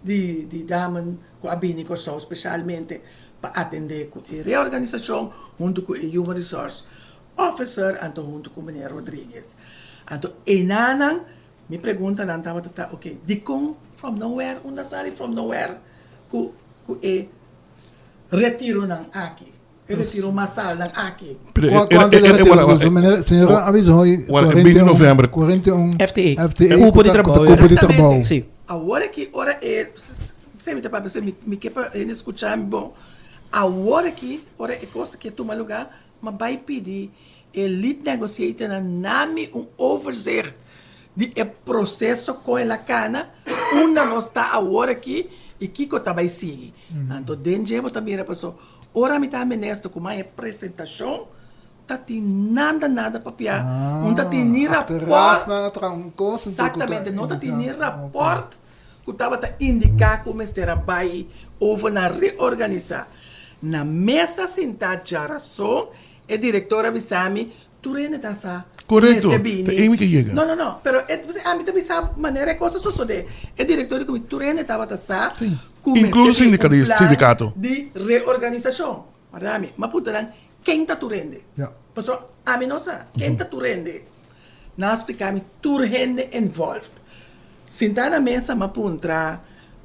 di di Damen ku a bini Kòrsou speshalmente pa atendé ku e reorganisashon huntu ku e Human Resource Officer anto huntu ku meneer Rodriguez. Anto einanan mi preguntanan tabata ta oke dikon from nowhere unda sali from nowhere ku ku e retironan aki e retiro masalnan aki. Pero Cu- Cuanto de retiro? Meneer, señora a bisa hoy Well, 20 november. 41 FTE. FTE Cupo di cu ta- cu ta trabou. Cupo di trabou. Sí. Awor aki ora e se mi ta papia se mi mi ke pa hende skucha mi bon awor aki ora e kos aki a tuma luga mi a bai pidi e lead negotiatornan na mi un overzicht di e proseso kon el a kana, unda nos ta awor aki i kiko ta bai sigui. Anto den dje bo ta mira paso ora mi ta minister ku mai e presentashon ta tin nada nada papia, no ta tin ni raport, exactamente no ta tin ni raport ku tabata indiká ku mester a bai over na reorganisá. Na mesa sintá djarason E director a bisa mi, tur hende ta sa cu Correcto, mester bini. ta emi ke yega. No, no, no, pero e, ami ta bisa manera e cos a sosode. E director di cu mi, tur hende tabata sa Sí. cu mester Incluso bini un sindicalista, plan sindicato. di reorganisacion. Mara ami, m'a puntra nan, ken ta tur hende? Ja. Pasobra ami no sa, ken ta tur hende? Nan a splica mi tur hende involved. Sinta na mesa m'a puntra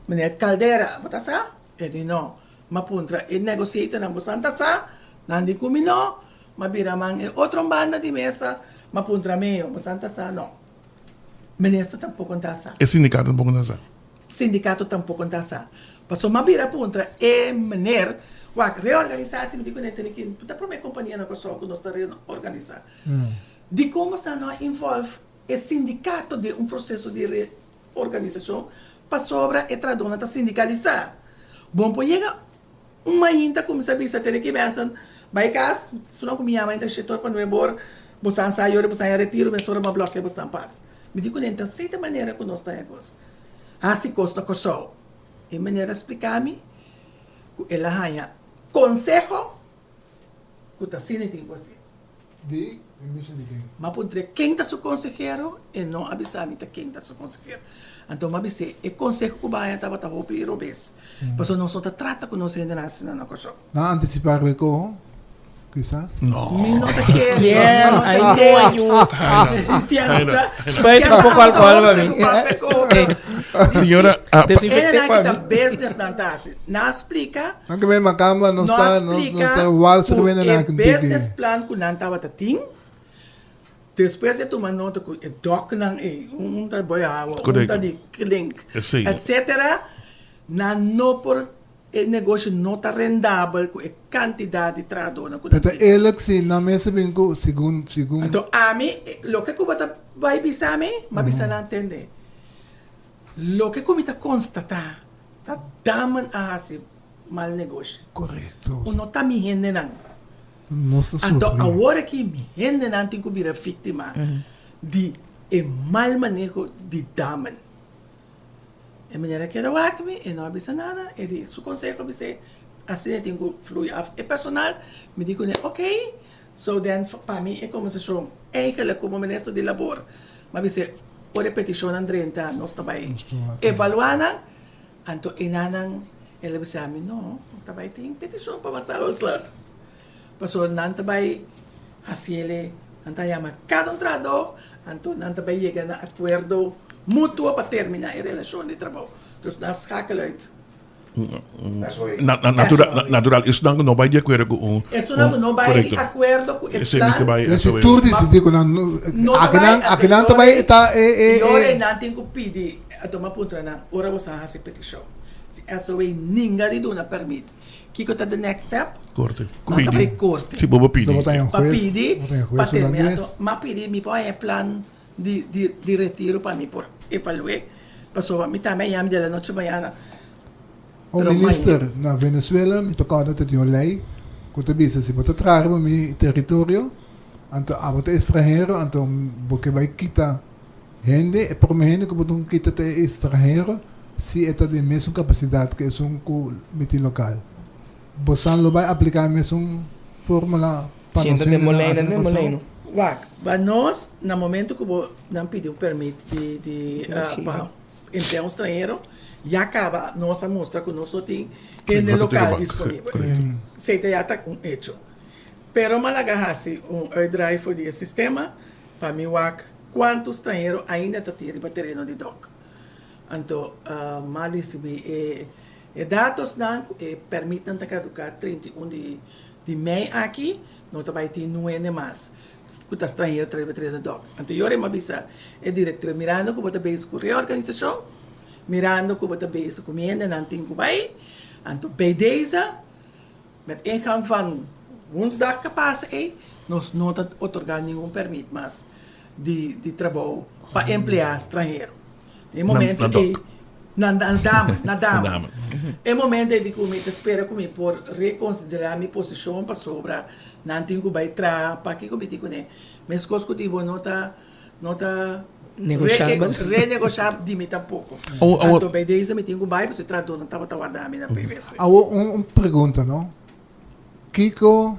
meneer Caldera, bo ta sa? E di no. M'a puntra e negociatornan, Bosan ta sa? Nan di ku mi no. M'a bira man e otro banda di mesa, m'a puntra Meo, Bosan ta sa? No. Minister tampoko n'ta sa. E sindikato tampoko n'ta sa. Sindikato tampoko n'ta sa. Pasobra m'a bira puntra e meneer, Wak, reorganisatie, mi di ku ne tene ki ta prome kompania na Kòrsou ku nos ta reorganisá. Dikon bosan no a involve e sindikato den un proseso di Organisashon pasobra e trahadónan ta sindikalisá. Bon por yega un mainta kuminsá bisa tene ki mensen bai kas, sunan ku mi yama entre shetor pa nuebor, bosan sa yori bosan ya retiro mesora bo a blòkia bosan pas. Mi di kuné ta seta manera ku nos ta haña kos. Hasi kos na Kòrsou. E meneer a splika mi ku el a haña konseho ku ta asina e tin ku hasi. Di minister di ken? M'a puntr'é ken ta su konsehero, e no a bisa mi ta ken ta su konsehero. Anto m'a bis'é e konseho ku baña tabata hopi i robes, pasobra nos no ta trata ku nos hendenan asina na Kòrsou. Nan a antisipá riba e koho, kisas? No. Mi no ta kere. Tien, No ta ai no kere. ayuda. Tien, sa. Spuit un poko alkohol pa mi. Señora, ah, pa- Desinfecté Hendenan pa ki ta mi. business nan ta hasi. Nan a splika. Nan ke men makamba no No sta a no no splika sta walser ku wende e na tiki. business plan ku nan tabata tin. Despues e tuma nota ku e doknan ei, un ta boy awa, un Correcto. ta di klink, Esei. etcetera. Nan no por, e negoshi no ta rendabel ku e kantidat di trahadónan ku nan Pero ta tin. eerlijk si nan mester bin ku segun segun. Anto ami, loke ku bo ta bai bisa mi, m'a bisa nan tende. Loke ku mi ta konstatá ta Damen a hasi mal negoshi. Korekto. Ku no ta mi hendenan. Nos ta Anto sufri. awor aki mi hendenan tin ku bira víktima di e mal maneho di Damen. E meneer a keda wak mi, e no a bisa nada, e di su konseho a bis'é asina e tin ku flui af e personal. Mi di kuné ok, so den pa mi e kombersashon eigenlijk komo minister di labor mi a bis'é ora e petishonnan drenta nos ta bai evaluá nan, anto enanan el a bisa mi no, no ta bai tin petishon pa Marcelo Ontslag. Pasobra nan ta bai hasiele, nan ta yama kada un trahadó, anto nan ta bai yega na akuerdo mutuo pa terminá e relashon di trabou. Dus nan schakel uit. Natural, esunnan ku no bai di akuerdo ku un. Esunnan ku no bai di akuerdo ku e plan. Si tur disidí ku nan akinan akinan ta bai ta e e. I ora nan tin ku pidi, a tuma puntra nan, ora boso a hasi petishon, si SOA ninga di duna pèrmit, Kiko ta the next step? Korte. Nan ta bai korte. Si bo bo pidi. Pa pidi, pa termina to. M'a pidi mi por haña e plan di di di retiro pa mi por evalu'é. Pasobra mi tambe a yama di la noche mañana. O minister, na Venezuela mi ta kòrda ta tin un lei ku ta bisa si bo ta traha riba mi teritorio, anto abo ta estranhero, anto bo ke bai kita Hende, e prome hende ku bo tin ku kita ta e estranhero si e ta den mesun kapasidat ku esun ku mi tin lokal. Bosan lo bai apliká e mesun fórmula pa nos hendenan aki na Kòrsou? Wak, pa nos, na momento ku bo nan pidi un pèrmit di di pa emplea un stranhero, ya kaba nos a mustra ku nos no tin hende lokal disponibel. Esei ta ya ta un echo. Pero Malaga hasi un uitdraai for di e sistema pa mi wak Kuantu stranhero ainda ta tin riba tereno di dòk? Anto m'a risibí e e datosnan ku e pèrmitnan ta kaduká 31 di di mei aki, no ta bai tin nuende mas ku ta stranhero ta riba tereno di dòk. Anto yora m'a bisa e direktor, mirando ku bo ta bezig ku reorganisashon, mirando ku bo ta bezig ku mi hendenan tin ku bai, anto bei deze Met ingang van woensdag ke pasa ei, nos no ta otorgá ningun pèrmit mas di di trabou pa empleá stranhero. E momento ei, na na dama, na dama. E momento ei di ku mi ta spera ku mi por rekonsiderá mi posishon pasobra nan tin ku bai traha pa kiko mi tin kuné. Meskos ku di bo no ta No ta Negoshabel. Renegoshab di mi tampoco. Anto bij deze mi tin cu bai pasobra e trahadornan tabata warda mi na PVC. Awor un pregunta no. Kiko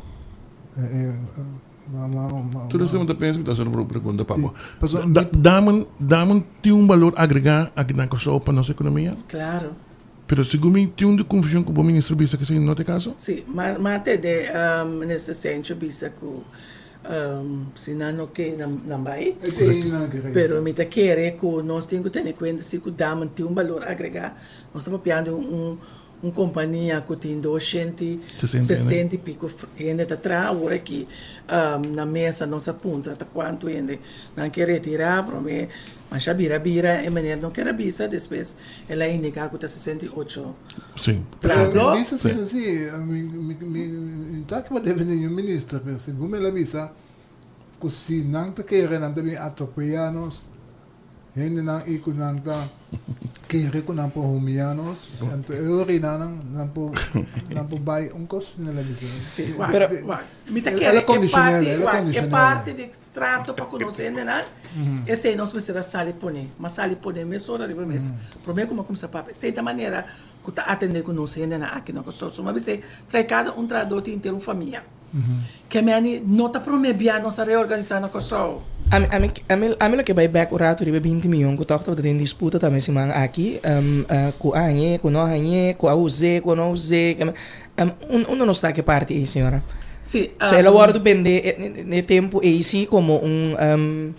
Tur esei mi ta pensa mi ta hasi un pregunta pa bo. Damen damen tin un balor agrega aki na Kòrsou pa nos ekonomia? Claro. Pero segun mi tin un di konfushon ku bo minister bisa ku esei no ta e kaso? Si, ma tende minister Sencho bisa ku Si nan no ke nan bai. Pero mi ta kere ku nos tin ku tene kuenta si ku Damen tin un balor agregá. Nos ta papiando un un kompania ku tin doshenti sesenta i piko hende ta traha awor aki na mesa nos a puntra ta kuantu hende nan ke retirá prome masha bira bira e meneer no ker a bisa despues el a indiká ku ta 68. Sí. Trahadó. Mi bisa asina si, mi mi mi ta kiba defende niun minister, pero segun mi el a bisa ku si nan ta kere nan ta bin atropeyá nos hendenan i ku nan ta kere ku nan por humiyá nos, anto e ora nan nan por nan por bai un kos asina el a bisa. Sí, wak, wak. Mi ta kere e parti, wak, e parti di trato pa ku nos hendenan, esei nos mester a sali pone. M'a sali pone mesora riba mes, promé ku m'a kuminsá papia. Esei ta manera ku ta atendé ku nos hendenan aki na Kòrsou. So m'a bis'é, trae kada un trahadó tin henter un famia. Ke meni no ta promé bia nos a reorganisá na Kòrsou. Ami, ami, ami, ami lo ke bai bèk un ratu riba e binti mion ku tòg tabata den disputa tambe siman aki, ku a hañ'é, ku no a hañ'é, ku a us'é, ku no a us'é. Unda nos ta ku e parti ei, señora? Sí, So el a wòrdu bendé e tempu ei sí komo un.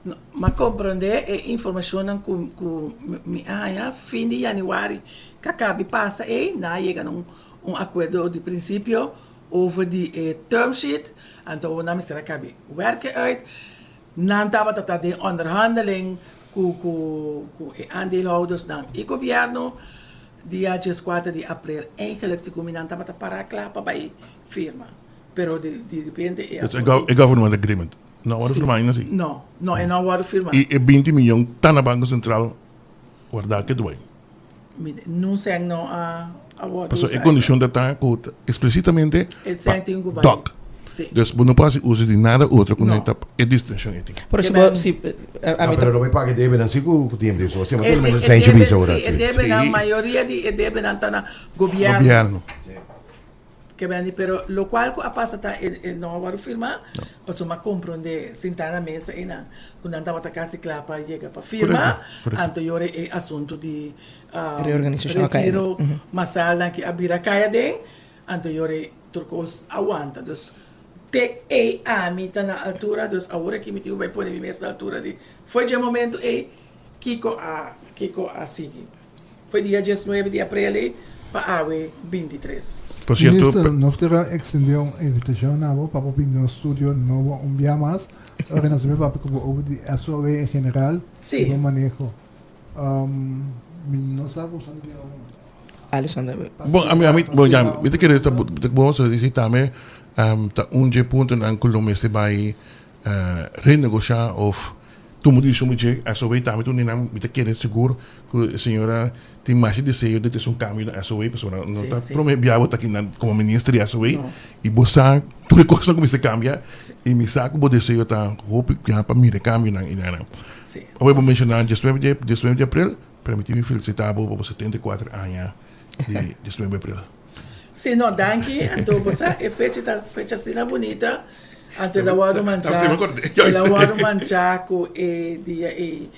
No, m'a komprondé e informashonnan ku ku mi a haña fin di yanüari ku a kabi pasa ei, nan a yega na un un akuerdo di prinsipio over di e term sheet, anto awor nan mester a kabi werken uit. Nan tabata ta den onderhandeling ku ku ku e aandeelhoudersnan i gobièrnu dia dieskuater di aprel. Eigenlijk segun mi nan tabata pará kla pa bai firma, pero di di repente e asuntu. E government agreement no a wòrdu firmá ainda si? No, no e no a wòrdu firmá. I e binti miyon ta na Banko Sentral wardá ke duei? Mi nun sèn no a a wòrdu Pasobra usá. e kondishon ta ta ku ta eksplisitamente E pa sèn tin ku bai. dòk. Sí. Dus bo no por hasi uso di nada otro ku No. no ta e distinshon ei tin. Pero Ke si bo men- si a No, mi pero ta no bai paga e debenan si ku ku tin so. Si, E ma tur e mester e sèn debe bisa ora sí, e si. debenan Sí. mayoria di e debenan ta na gobièrnu. Gobièrnu. Ke beni pero lokual ku a pasa ta e e no a wòrdu firmá pasobra mi a komprondé sintá na mesa einan ku nan tabata kasi kla pa yega pa firma anto yora e asuntu di Reorganisashon a kai retiro masalnan ki a bira kai aden anto yora tur kos a wanta dus te ei ami ta na altura dus awor aki mi tin ku bai pone mi mes na altura di for dje momento ei kiko a kiko a sigui. Foi dia diesnuebe di aprel ei pa awe bintitres. Por cierto, Minister, nos kier a extende un invitacion na bo pa bo bini nos studio nobo un bia mas. Ora nos a papia cu bo over di SOW en general Sí. y bo maneho. Mi no sa bo sa di un Alison tambe. Bon, ami, ami, bon, ya, mi ta kere ta bon so disi tambe, ta un dje puntonan cu lo mester bai renegosha of tuma decision di dje SOW tambe ta un di nan mi ta kere sigur cu e señora tin masha deseo di trece un cambio na SOW pasobra no ta prome bia bo ta aki nan como minister di SOW y bo sa tur e cosnan cu mester cambia y mi sa cu bo deseo ta hopi ya pa mira e cambionan y nan. Awe bo menciona diesnuebe di diesnuebe di april permiti mi felicita bo pa bo 74 aña di diesnuebe april. Si no danki anto bo sa e fecha ta fecha asina bunita anto el a wòrdu manchá el a wòrdu manchá ku e dia ei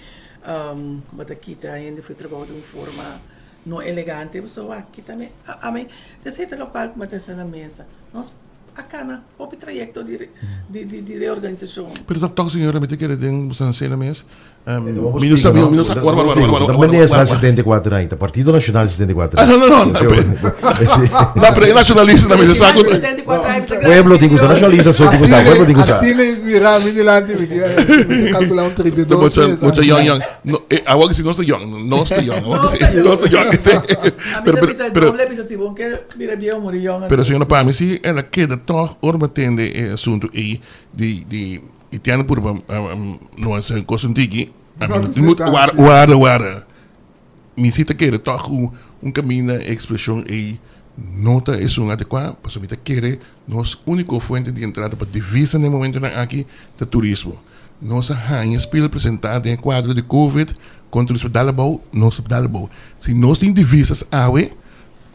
bo ta kita hende for trabou di un forma no elegante pasobra wak kita mi ami ta esei ta lokual ku mi a trese na mesa nos a kana hopi trayekto di di reorganisashon. Pero tòg tòg señora mi ta kere den boso cena mes Mi no sa, mi no sa, wara, wara, wara, wara, Ta meneer na 74 aña, ta Partido Nacional 74 aña. No, no, no, no, pero e nacionalista tambe sa ku. Pueblo tin ku sa, nacionalista so tin ku sa, pueblo tin ku sa. Asina e mira mi dilanti, mi ta calcula un 32. Mucha young, young. No, awor si nos ta young, nos ta young, awor si nos ta young. Pero, pero, pero, pero señora pa mi si el a keda toch ora mi a tende e asunto ei di, di I tiene purba no a ser cos un tiki. Warda, warda, warda. Mi si ta kere toch ku un caminda e expresion ei no ta esun adecua, pasobra mi ta kere nos unico fuente di entrada pa divisa na e momentonan aki ta turismo. Nos a haña spil presenta den e cuadro di covid con turismo dal abou, nos a dal abou. Si nos tin divisas awe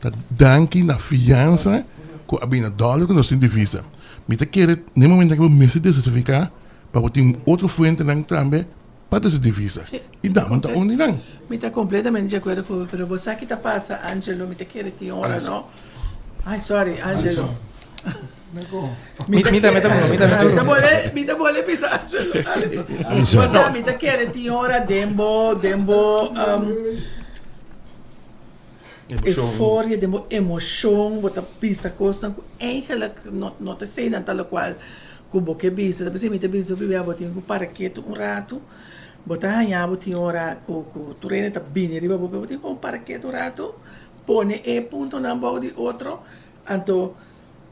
ta danki na fiansa ku a bini na dollar ku nos tin divisa. Mi ta kere na e momento aki bo mester desertifiká pa bo tin otro fuentenan tambe pa trese divisa. I daman ta un di nan. Mi ta completamente di acuerdo cu bo, pero bo sa ki ta pasa, Angelo, mi ta kere tin ora no. Ay, sorry, Angelo. Mi ta, mi ta, mi ta, mi ta. Mi ta bole, mi ta bole bisa Angelo. Alison. Bo sa, mi ta kere tin ora den bo, den bo, um, Euforia den bo emoshon, bo ta bisa kosnan ku eigenlik no no ta eseinan ta lokual ku bo ke bisa. Ta p'esei mi ta bisa hopi bia bo tin ku para ketu un ratu, bo ta haña bo tin ora ku ku tur hende ta bini riba bo, pero bo tin ku para ketu un ratu, pone e puntonan bou di otro, anto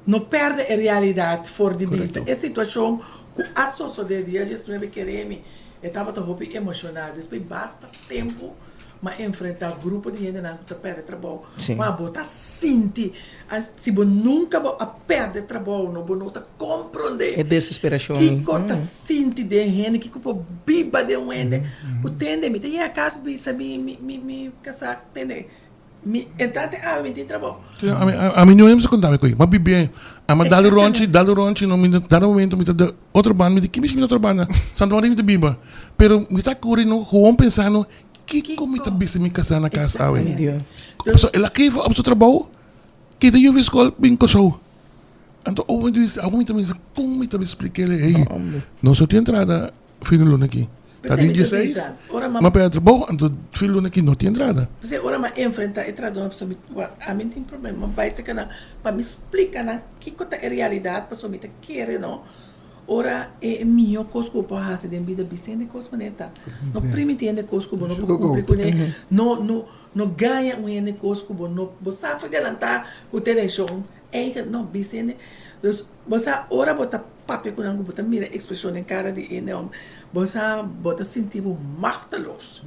no pèrdè e realidat for di bista. E situashon ku a sosodé dia diesnuebe keremi e tabata hopi emoshonal, despues basta tempu Ma enfrentá grupo di hendenan ku ta pèrdè trabou. Ma bo ta sinti, si bo nunka bo a pèrdè trabou no, bo no ta komprondé E desesperashon. kiko ta sinti den hende, kiko por biba den un hende. Ku tende, mi ta yega kas bisa mi mi mi kasá, tende. Mi entrante awe mi tin trabou. Ami ami no hemsa konta mi koe. Ma bibé ama dal ronchi dal ronchi no mi dado momento mi ta de otro banda mi di ki mishi mi ta otro banda Santa Maria mi ta biba pero mi ta kuri no gewoon pensando kiko mi ta bisa mi kasá na kas awe. Pasobra el a geef op su trabou kita yufi skol bin Kòrsou anto ora mi ta bisa awe mi ta bisa kon mi ta bisa splik'el hey nos no tin entrada Fin di luna aki. Ta di dieseis, ma p'e trabou, anto fin di luna aki no tin entrada. P'esei ora m'a enfrentá e trahadónan pasobra mi wak ami tin problema, m'a bai serka nan pa mi splika nan kiko ta e realidat pasobra mi ta kere no ora e mihó kos ku bo por hasi den bida bisa hende kos manera ta. No primiti hende kos ku bo no por kumpli kuné, no no no gaña un hende kos ku bo no bo sa for delantá ku teneshon eigen no bisa hende. Dus bo sa ora bo ta papia ku nan ku bo ta mira ekspreshon den kara di e hòmber, bo sa bo ta sinti bo machteloos.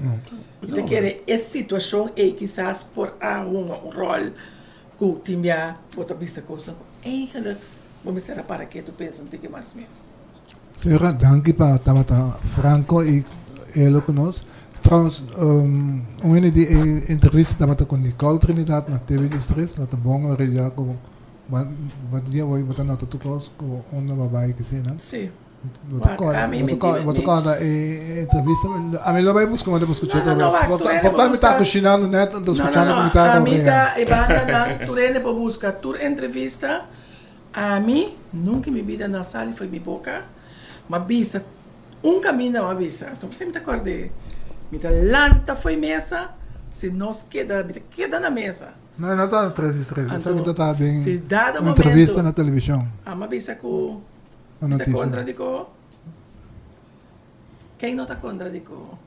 Mi ta kere e situashon ei kisas por a hunga un ròl ku tin bia bo ta bisa kosnan ku eigenlik bo mester a para ketu pensa un tiki mas mihó. Señora, danki pa tabata franco y elo cu nos. Trouwens, un hende di e entrevista tabata cu Nicole Trinidad na TV Distrés. Lo ta bon ora ya cu bo dia hoy bo ta nota tur cos cu unda bo a bay kisi, no? Sí. Bo ta corda, bo ta corda e entrevista? Ami lo bay busca unda bo scucha No, no, no, wak, tur hende por por ta mi ta busca. cushinando net, anto No, no, scuchando no, cu mi ta ami ta e bandanan, tur hende por busca tur entrevista. Ami nunca en mi bida no a sali for mi boca, m'a bisa un caminda m'a bisa, anto mi ta cord'é, mi ta lanta fo'i mesa, si nos keda, mi ta keda na mesa. No, no ta tres y tres, esaki Anto, ta ta den si dado un entrevista momento na television, a bisa cu un mi ta noticia. contra di coho, ken no ta contra di coho?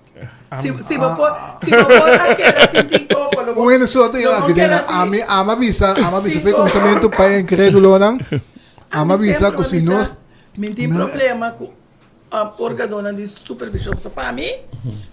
Si, si bo por, si bo por a keda sin tin coco, lo bo, Un hende so ta lo bo aki den keda sin, ami ama bisa ama bisa sin fe coco. kuminsamentu pa e inkredulonan Ami ama bisa semper ku a si bisa, nos mi tin problema ku um, organonan di supervision. So pa mi,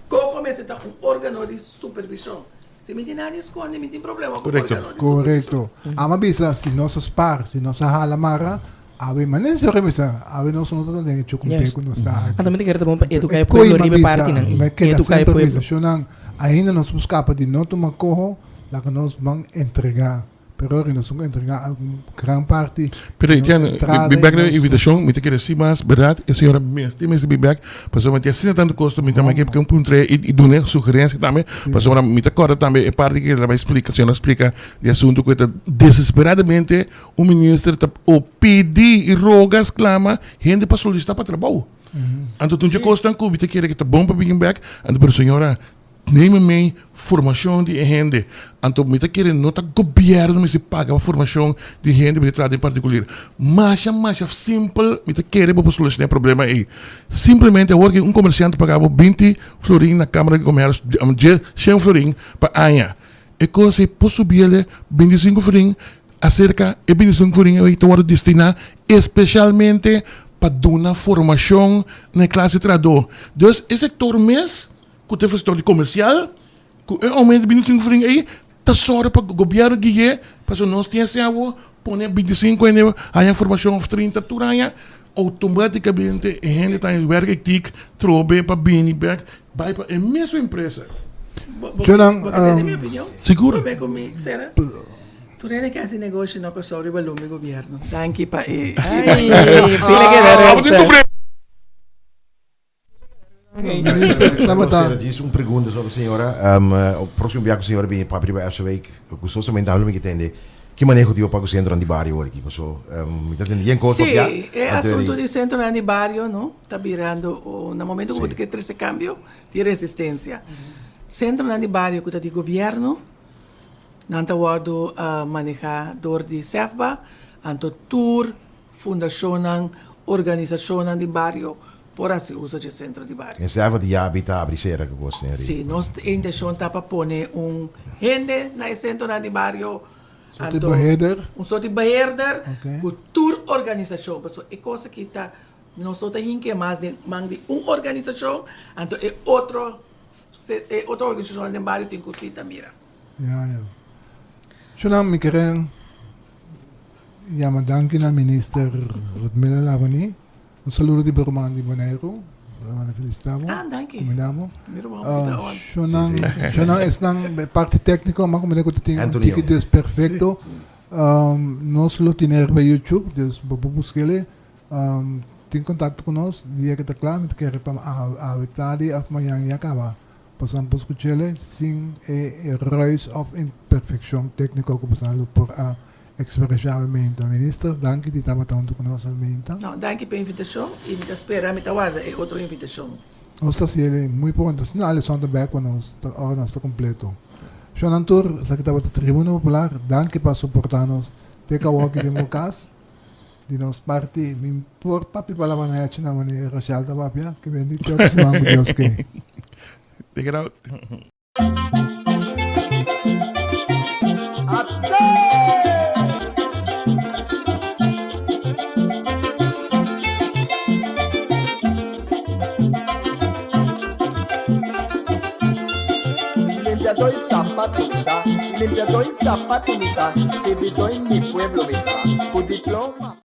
coco mester ta un organo di supervision. Si mi tin nada di skonde, mi tin problema ku Correcto. organo di supervision. Korekto. Ama bisa si nos a spar, si nos a hala mara, Awe mané señor bisa, awe nos no ta den e chukumpe Juist. ku nos ta aki. Anto mi ta kere ta bon pa educa E e pueblo koi riba e m'a bisa, partinan ei. mi keda Educa e semper pueblo. bisa, shonnan, ainda nos por skapa di no tuma koho, laga nos ban entregá. Pero ora nos un entregá algun gran parti Pero di nos Etienne, entrada mi i bek na nos. invitashon, mi ta kere si mas, berdad, e señora mester mester bin bek, pasobra mi tin asina tantu kos mi tambe ke un puntra i duna sugerencia tambe, pasobra mi ta kòrda tambe e parti ke el a bai splika, señora a splika di asuntu ku e ta desesperadamente Un minister ta o pidi i roga, sklama hende pa solisitá pa trabou. Anto tur dje kosnan ku mi ta kere ku ta bon pa bini bèk, anto pero señora neem mee formashon di e hende. Anto mi ta kere no ta gobièrnu mester paga pa formashon di hende pa traha den partikulir. Masha masha simpel mi ta kere bo por solushoná e problema ei. Simplemente awor ke un komersiante paga bo 20 florin na Kamara di Komèrs, dje shen florin pa aña. E kos ei por subiele 25 florin Aserka e bendishon ku rin ei ta wòrdu destiná espesialmente pa duna formashon na e klase trahadó. Dus e sektor mes, ku ta e sektor di komersial, ku e oumento di bendishon ku rin ei ta sòru pa gobièrnu gui'é, pasobra nos tin esei awor, pone 25 hende haña formashon òf 30 tur aña, outomátikamente e hende ta haña wèrketiek trobe pa bini bèk bai pa e mesun empresa. Bo, bo, Jonan, bo ta tende mi opinion? Sigur. Promé ku mi sera? Tur hende ke hasi negoshi no Kòrsou riba lumi gobièrnu. Danki pa e. Ay, fila keda resta. Tabata. Djis un pregunta sobre señora. Um, próximo biaha ku señora bini papia riba FC Week, gustosamente habla mi ke tende ki maneho tin pa ku sentronan di bario awor aki. Paso, um, mi ta tende yen kos Sí, papia. e asuntu di sentronan di bario, no, ta birando na momento ku bo ta ke trese kambio, tin resistensia. Sentronan di bario ku ta di gobièrnu, Nan ta wòrdu manehá dor di SEFBA, anto tur fundashonnan, organisashonnan di bario por hasi uso dje sentro di bario. E SEFBA di yabi ta abri sera ku kos neri? Sí, nos inteshon ta pa pone un hende na e sentronan di bario, Sorti beheerder? Un sorti beheerder ku tur organisashon, pasobra e kos aki ta, nos no ta hinke mas den man di un organisashon, anto e otro E otro organisashonnan den bario tin ku sita mira. Ya, ya. Shunan, mi kere yama danki na Minister Ludmila Lavani. Un saludo di bo ruman di Boneiru. Manda felicitá bo. Ah, danki. Kumindá bo. Mira bo hopi ta on. Shonan, shonan esnan e parti técnico, ma kumindá ku ta tin un Anthony tiki Young. desperfecto. Nos lo tine riba YouTube, dus bo por busk'e. Tin contacto ku nos dia ku ta kla, mi ta kere pa awe tardi of mañan ya kaba. Pasobra bo skuch'e sin e ruis of imperfeccion técnico ku boso lo por a Experiencia awe meinta. Minister, danki di tabata huntu ku nos awe meinta. No, danki pa e invitashon i mi ta spera, mi ta warda e otro invitashon. Nos ta hasiel muy pronto. Asina Alison ta bek pa nos ora nos ta completo. Shon tur, esaki tabata Tribuna Popular. Danki pa soporta nos te kawòki den bo kas. Di nos parti, mi por papia palabra na hechi na manera Rochelle ta papia. Ke bendí te otro siman ku Dios ke. Take it out. Limpiador y zapato mi ta, limpiador y zapato mi ta, sirbidor en mi pueblo mi ta, cu diploma.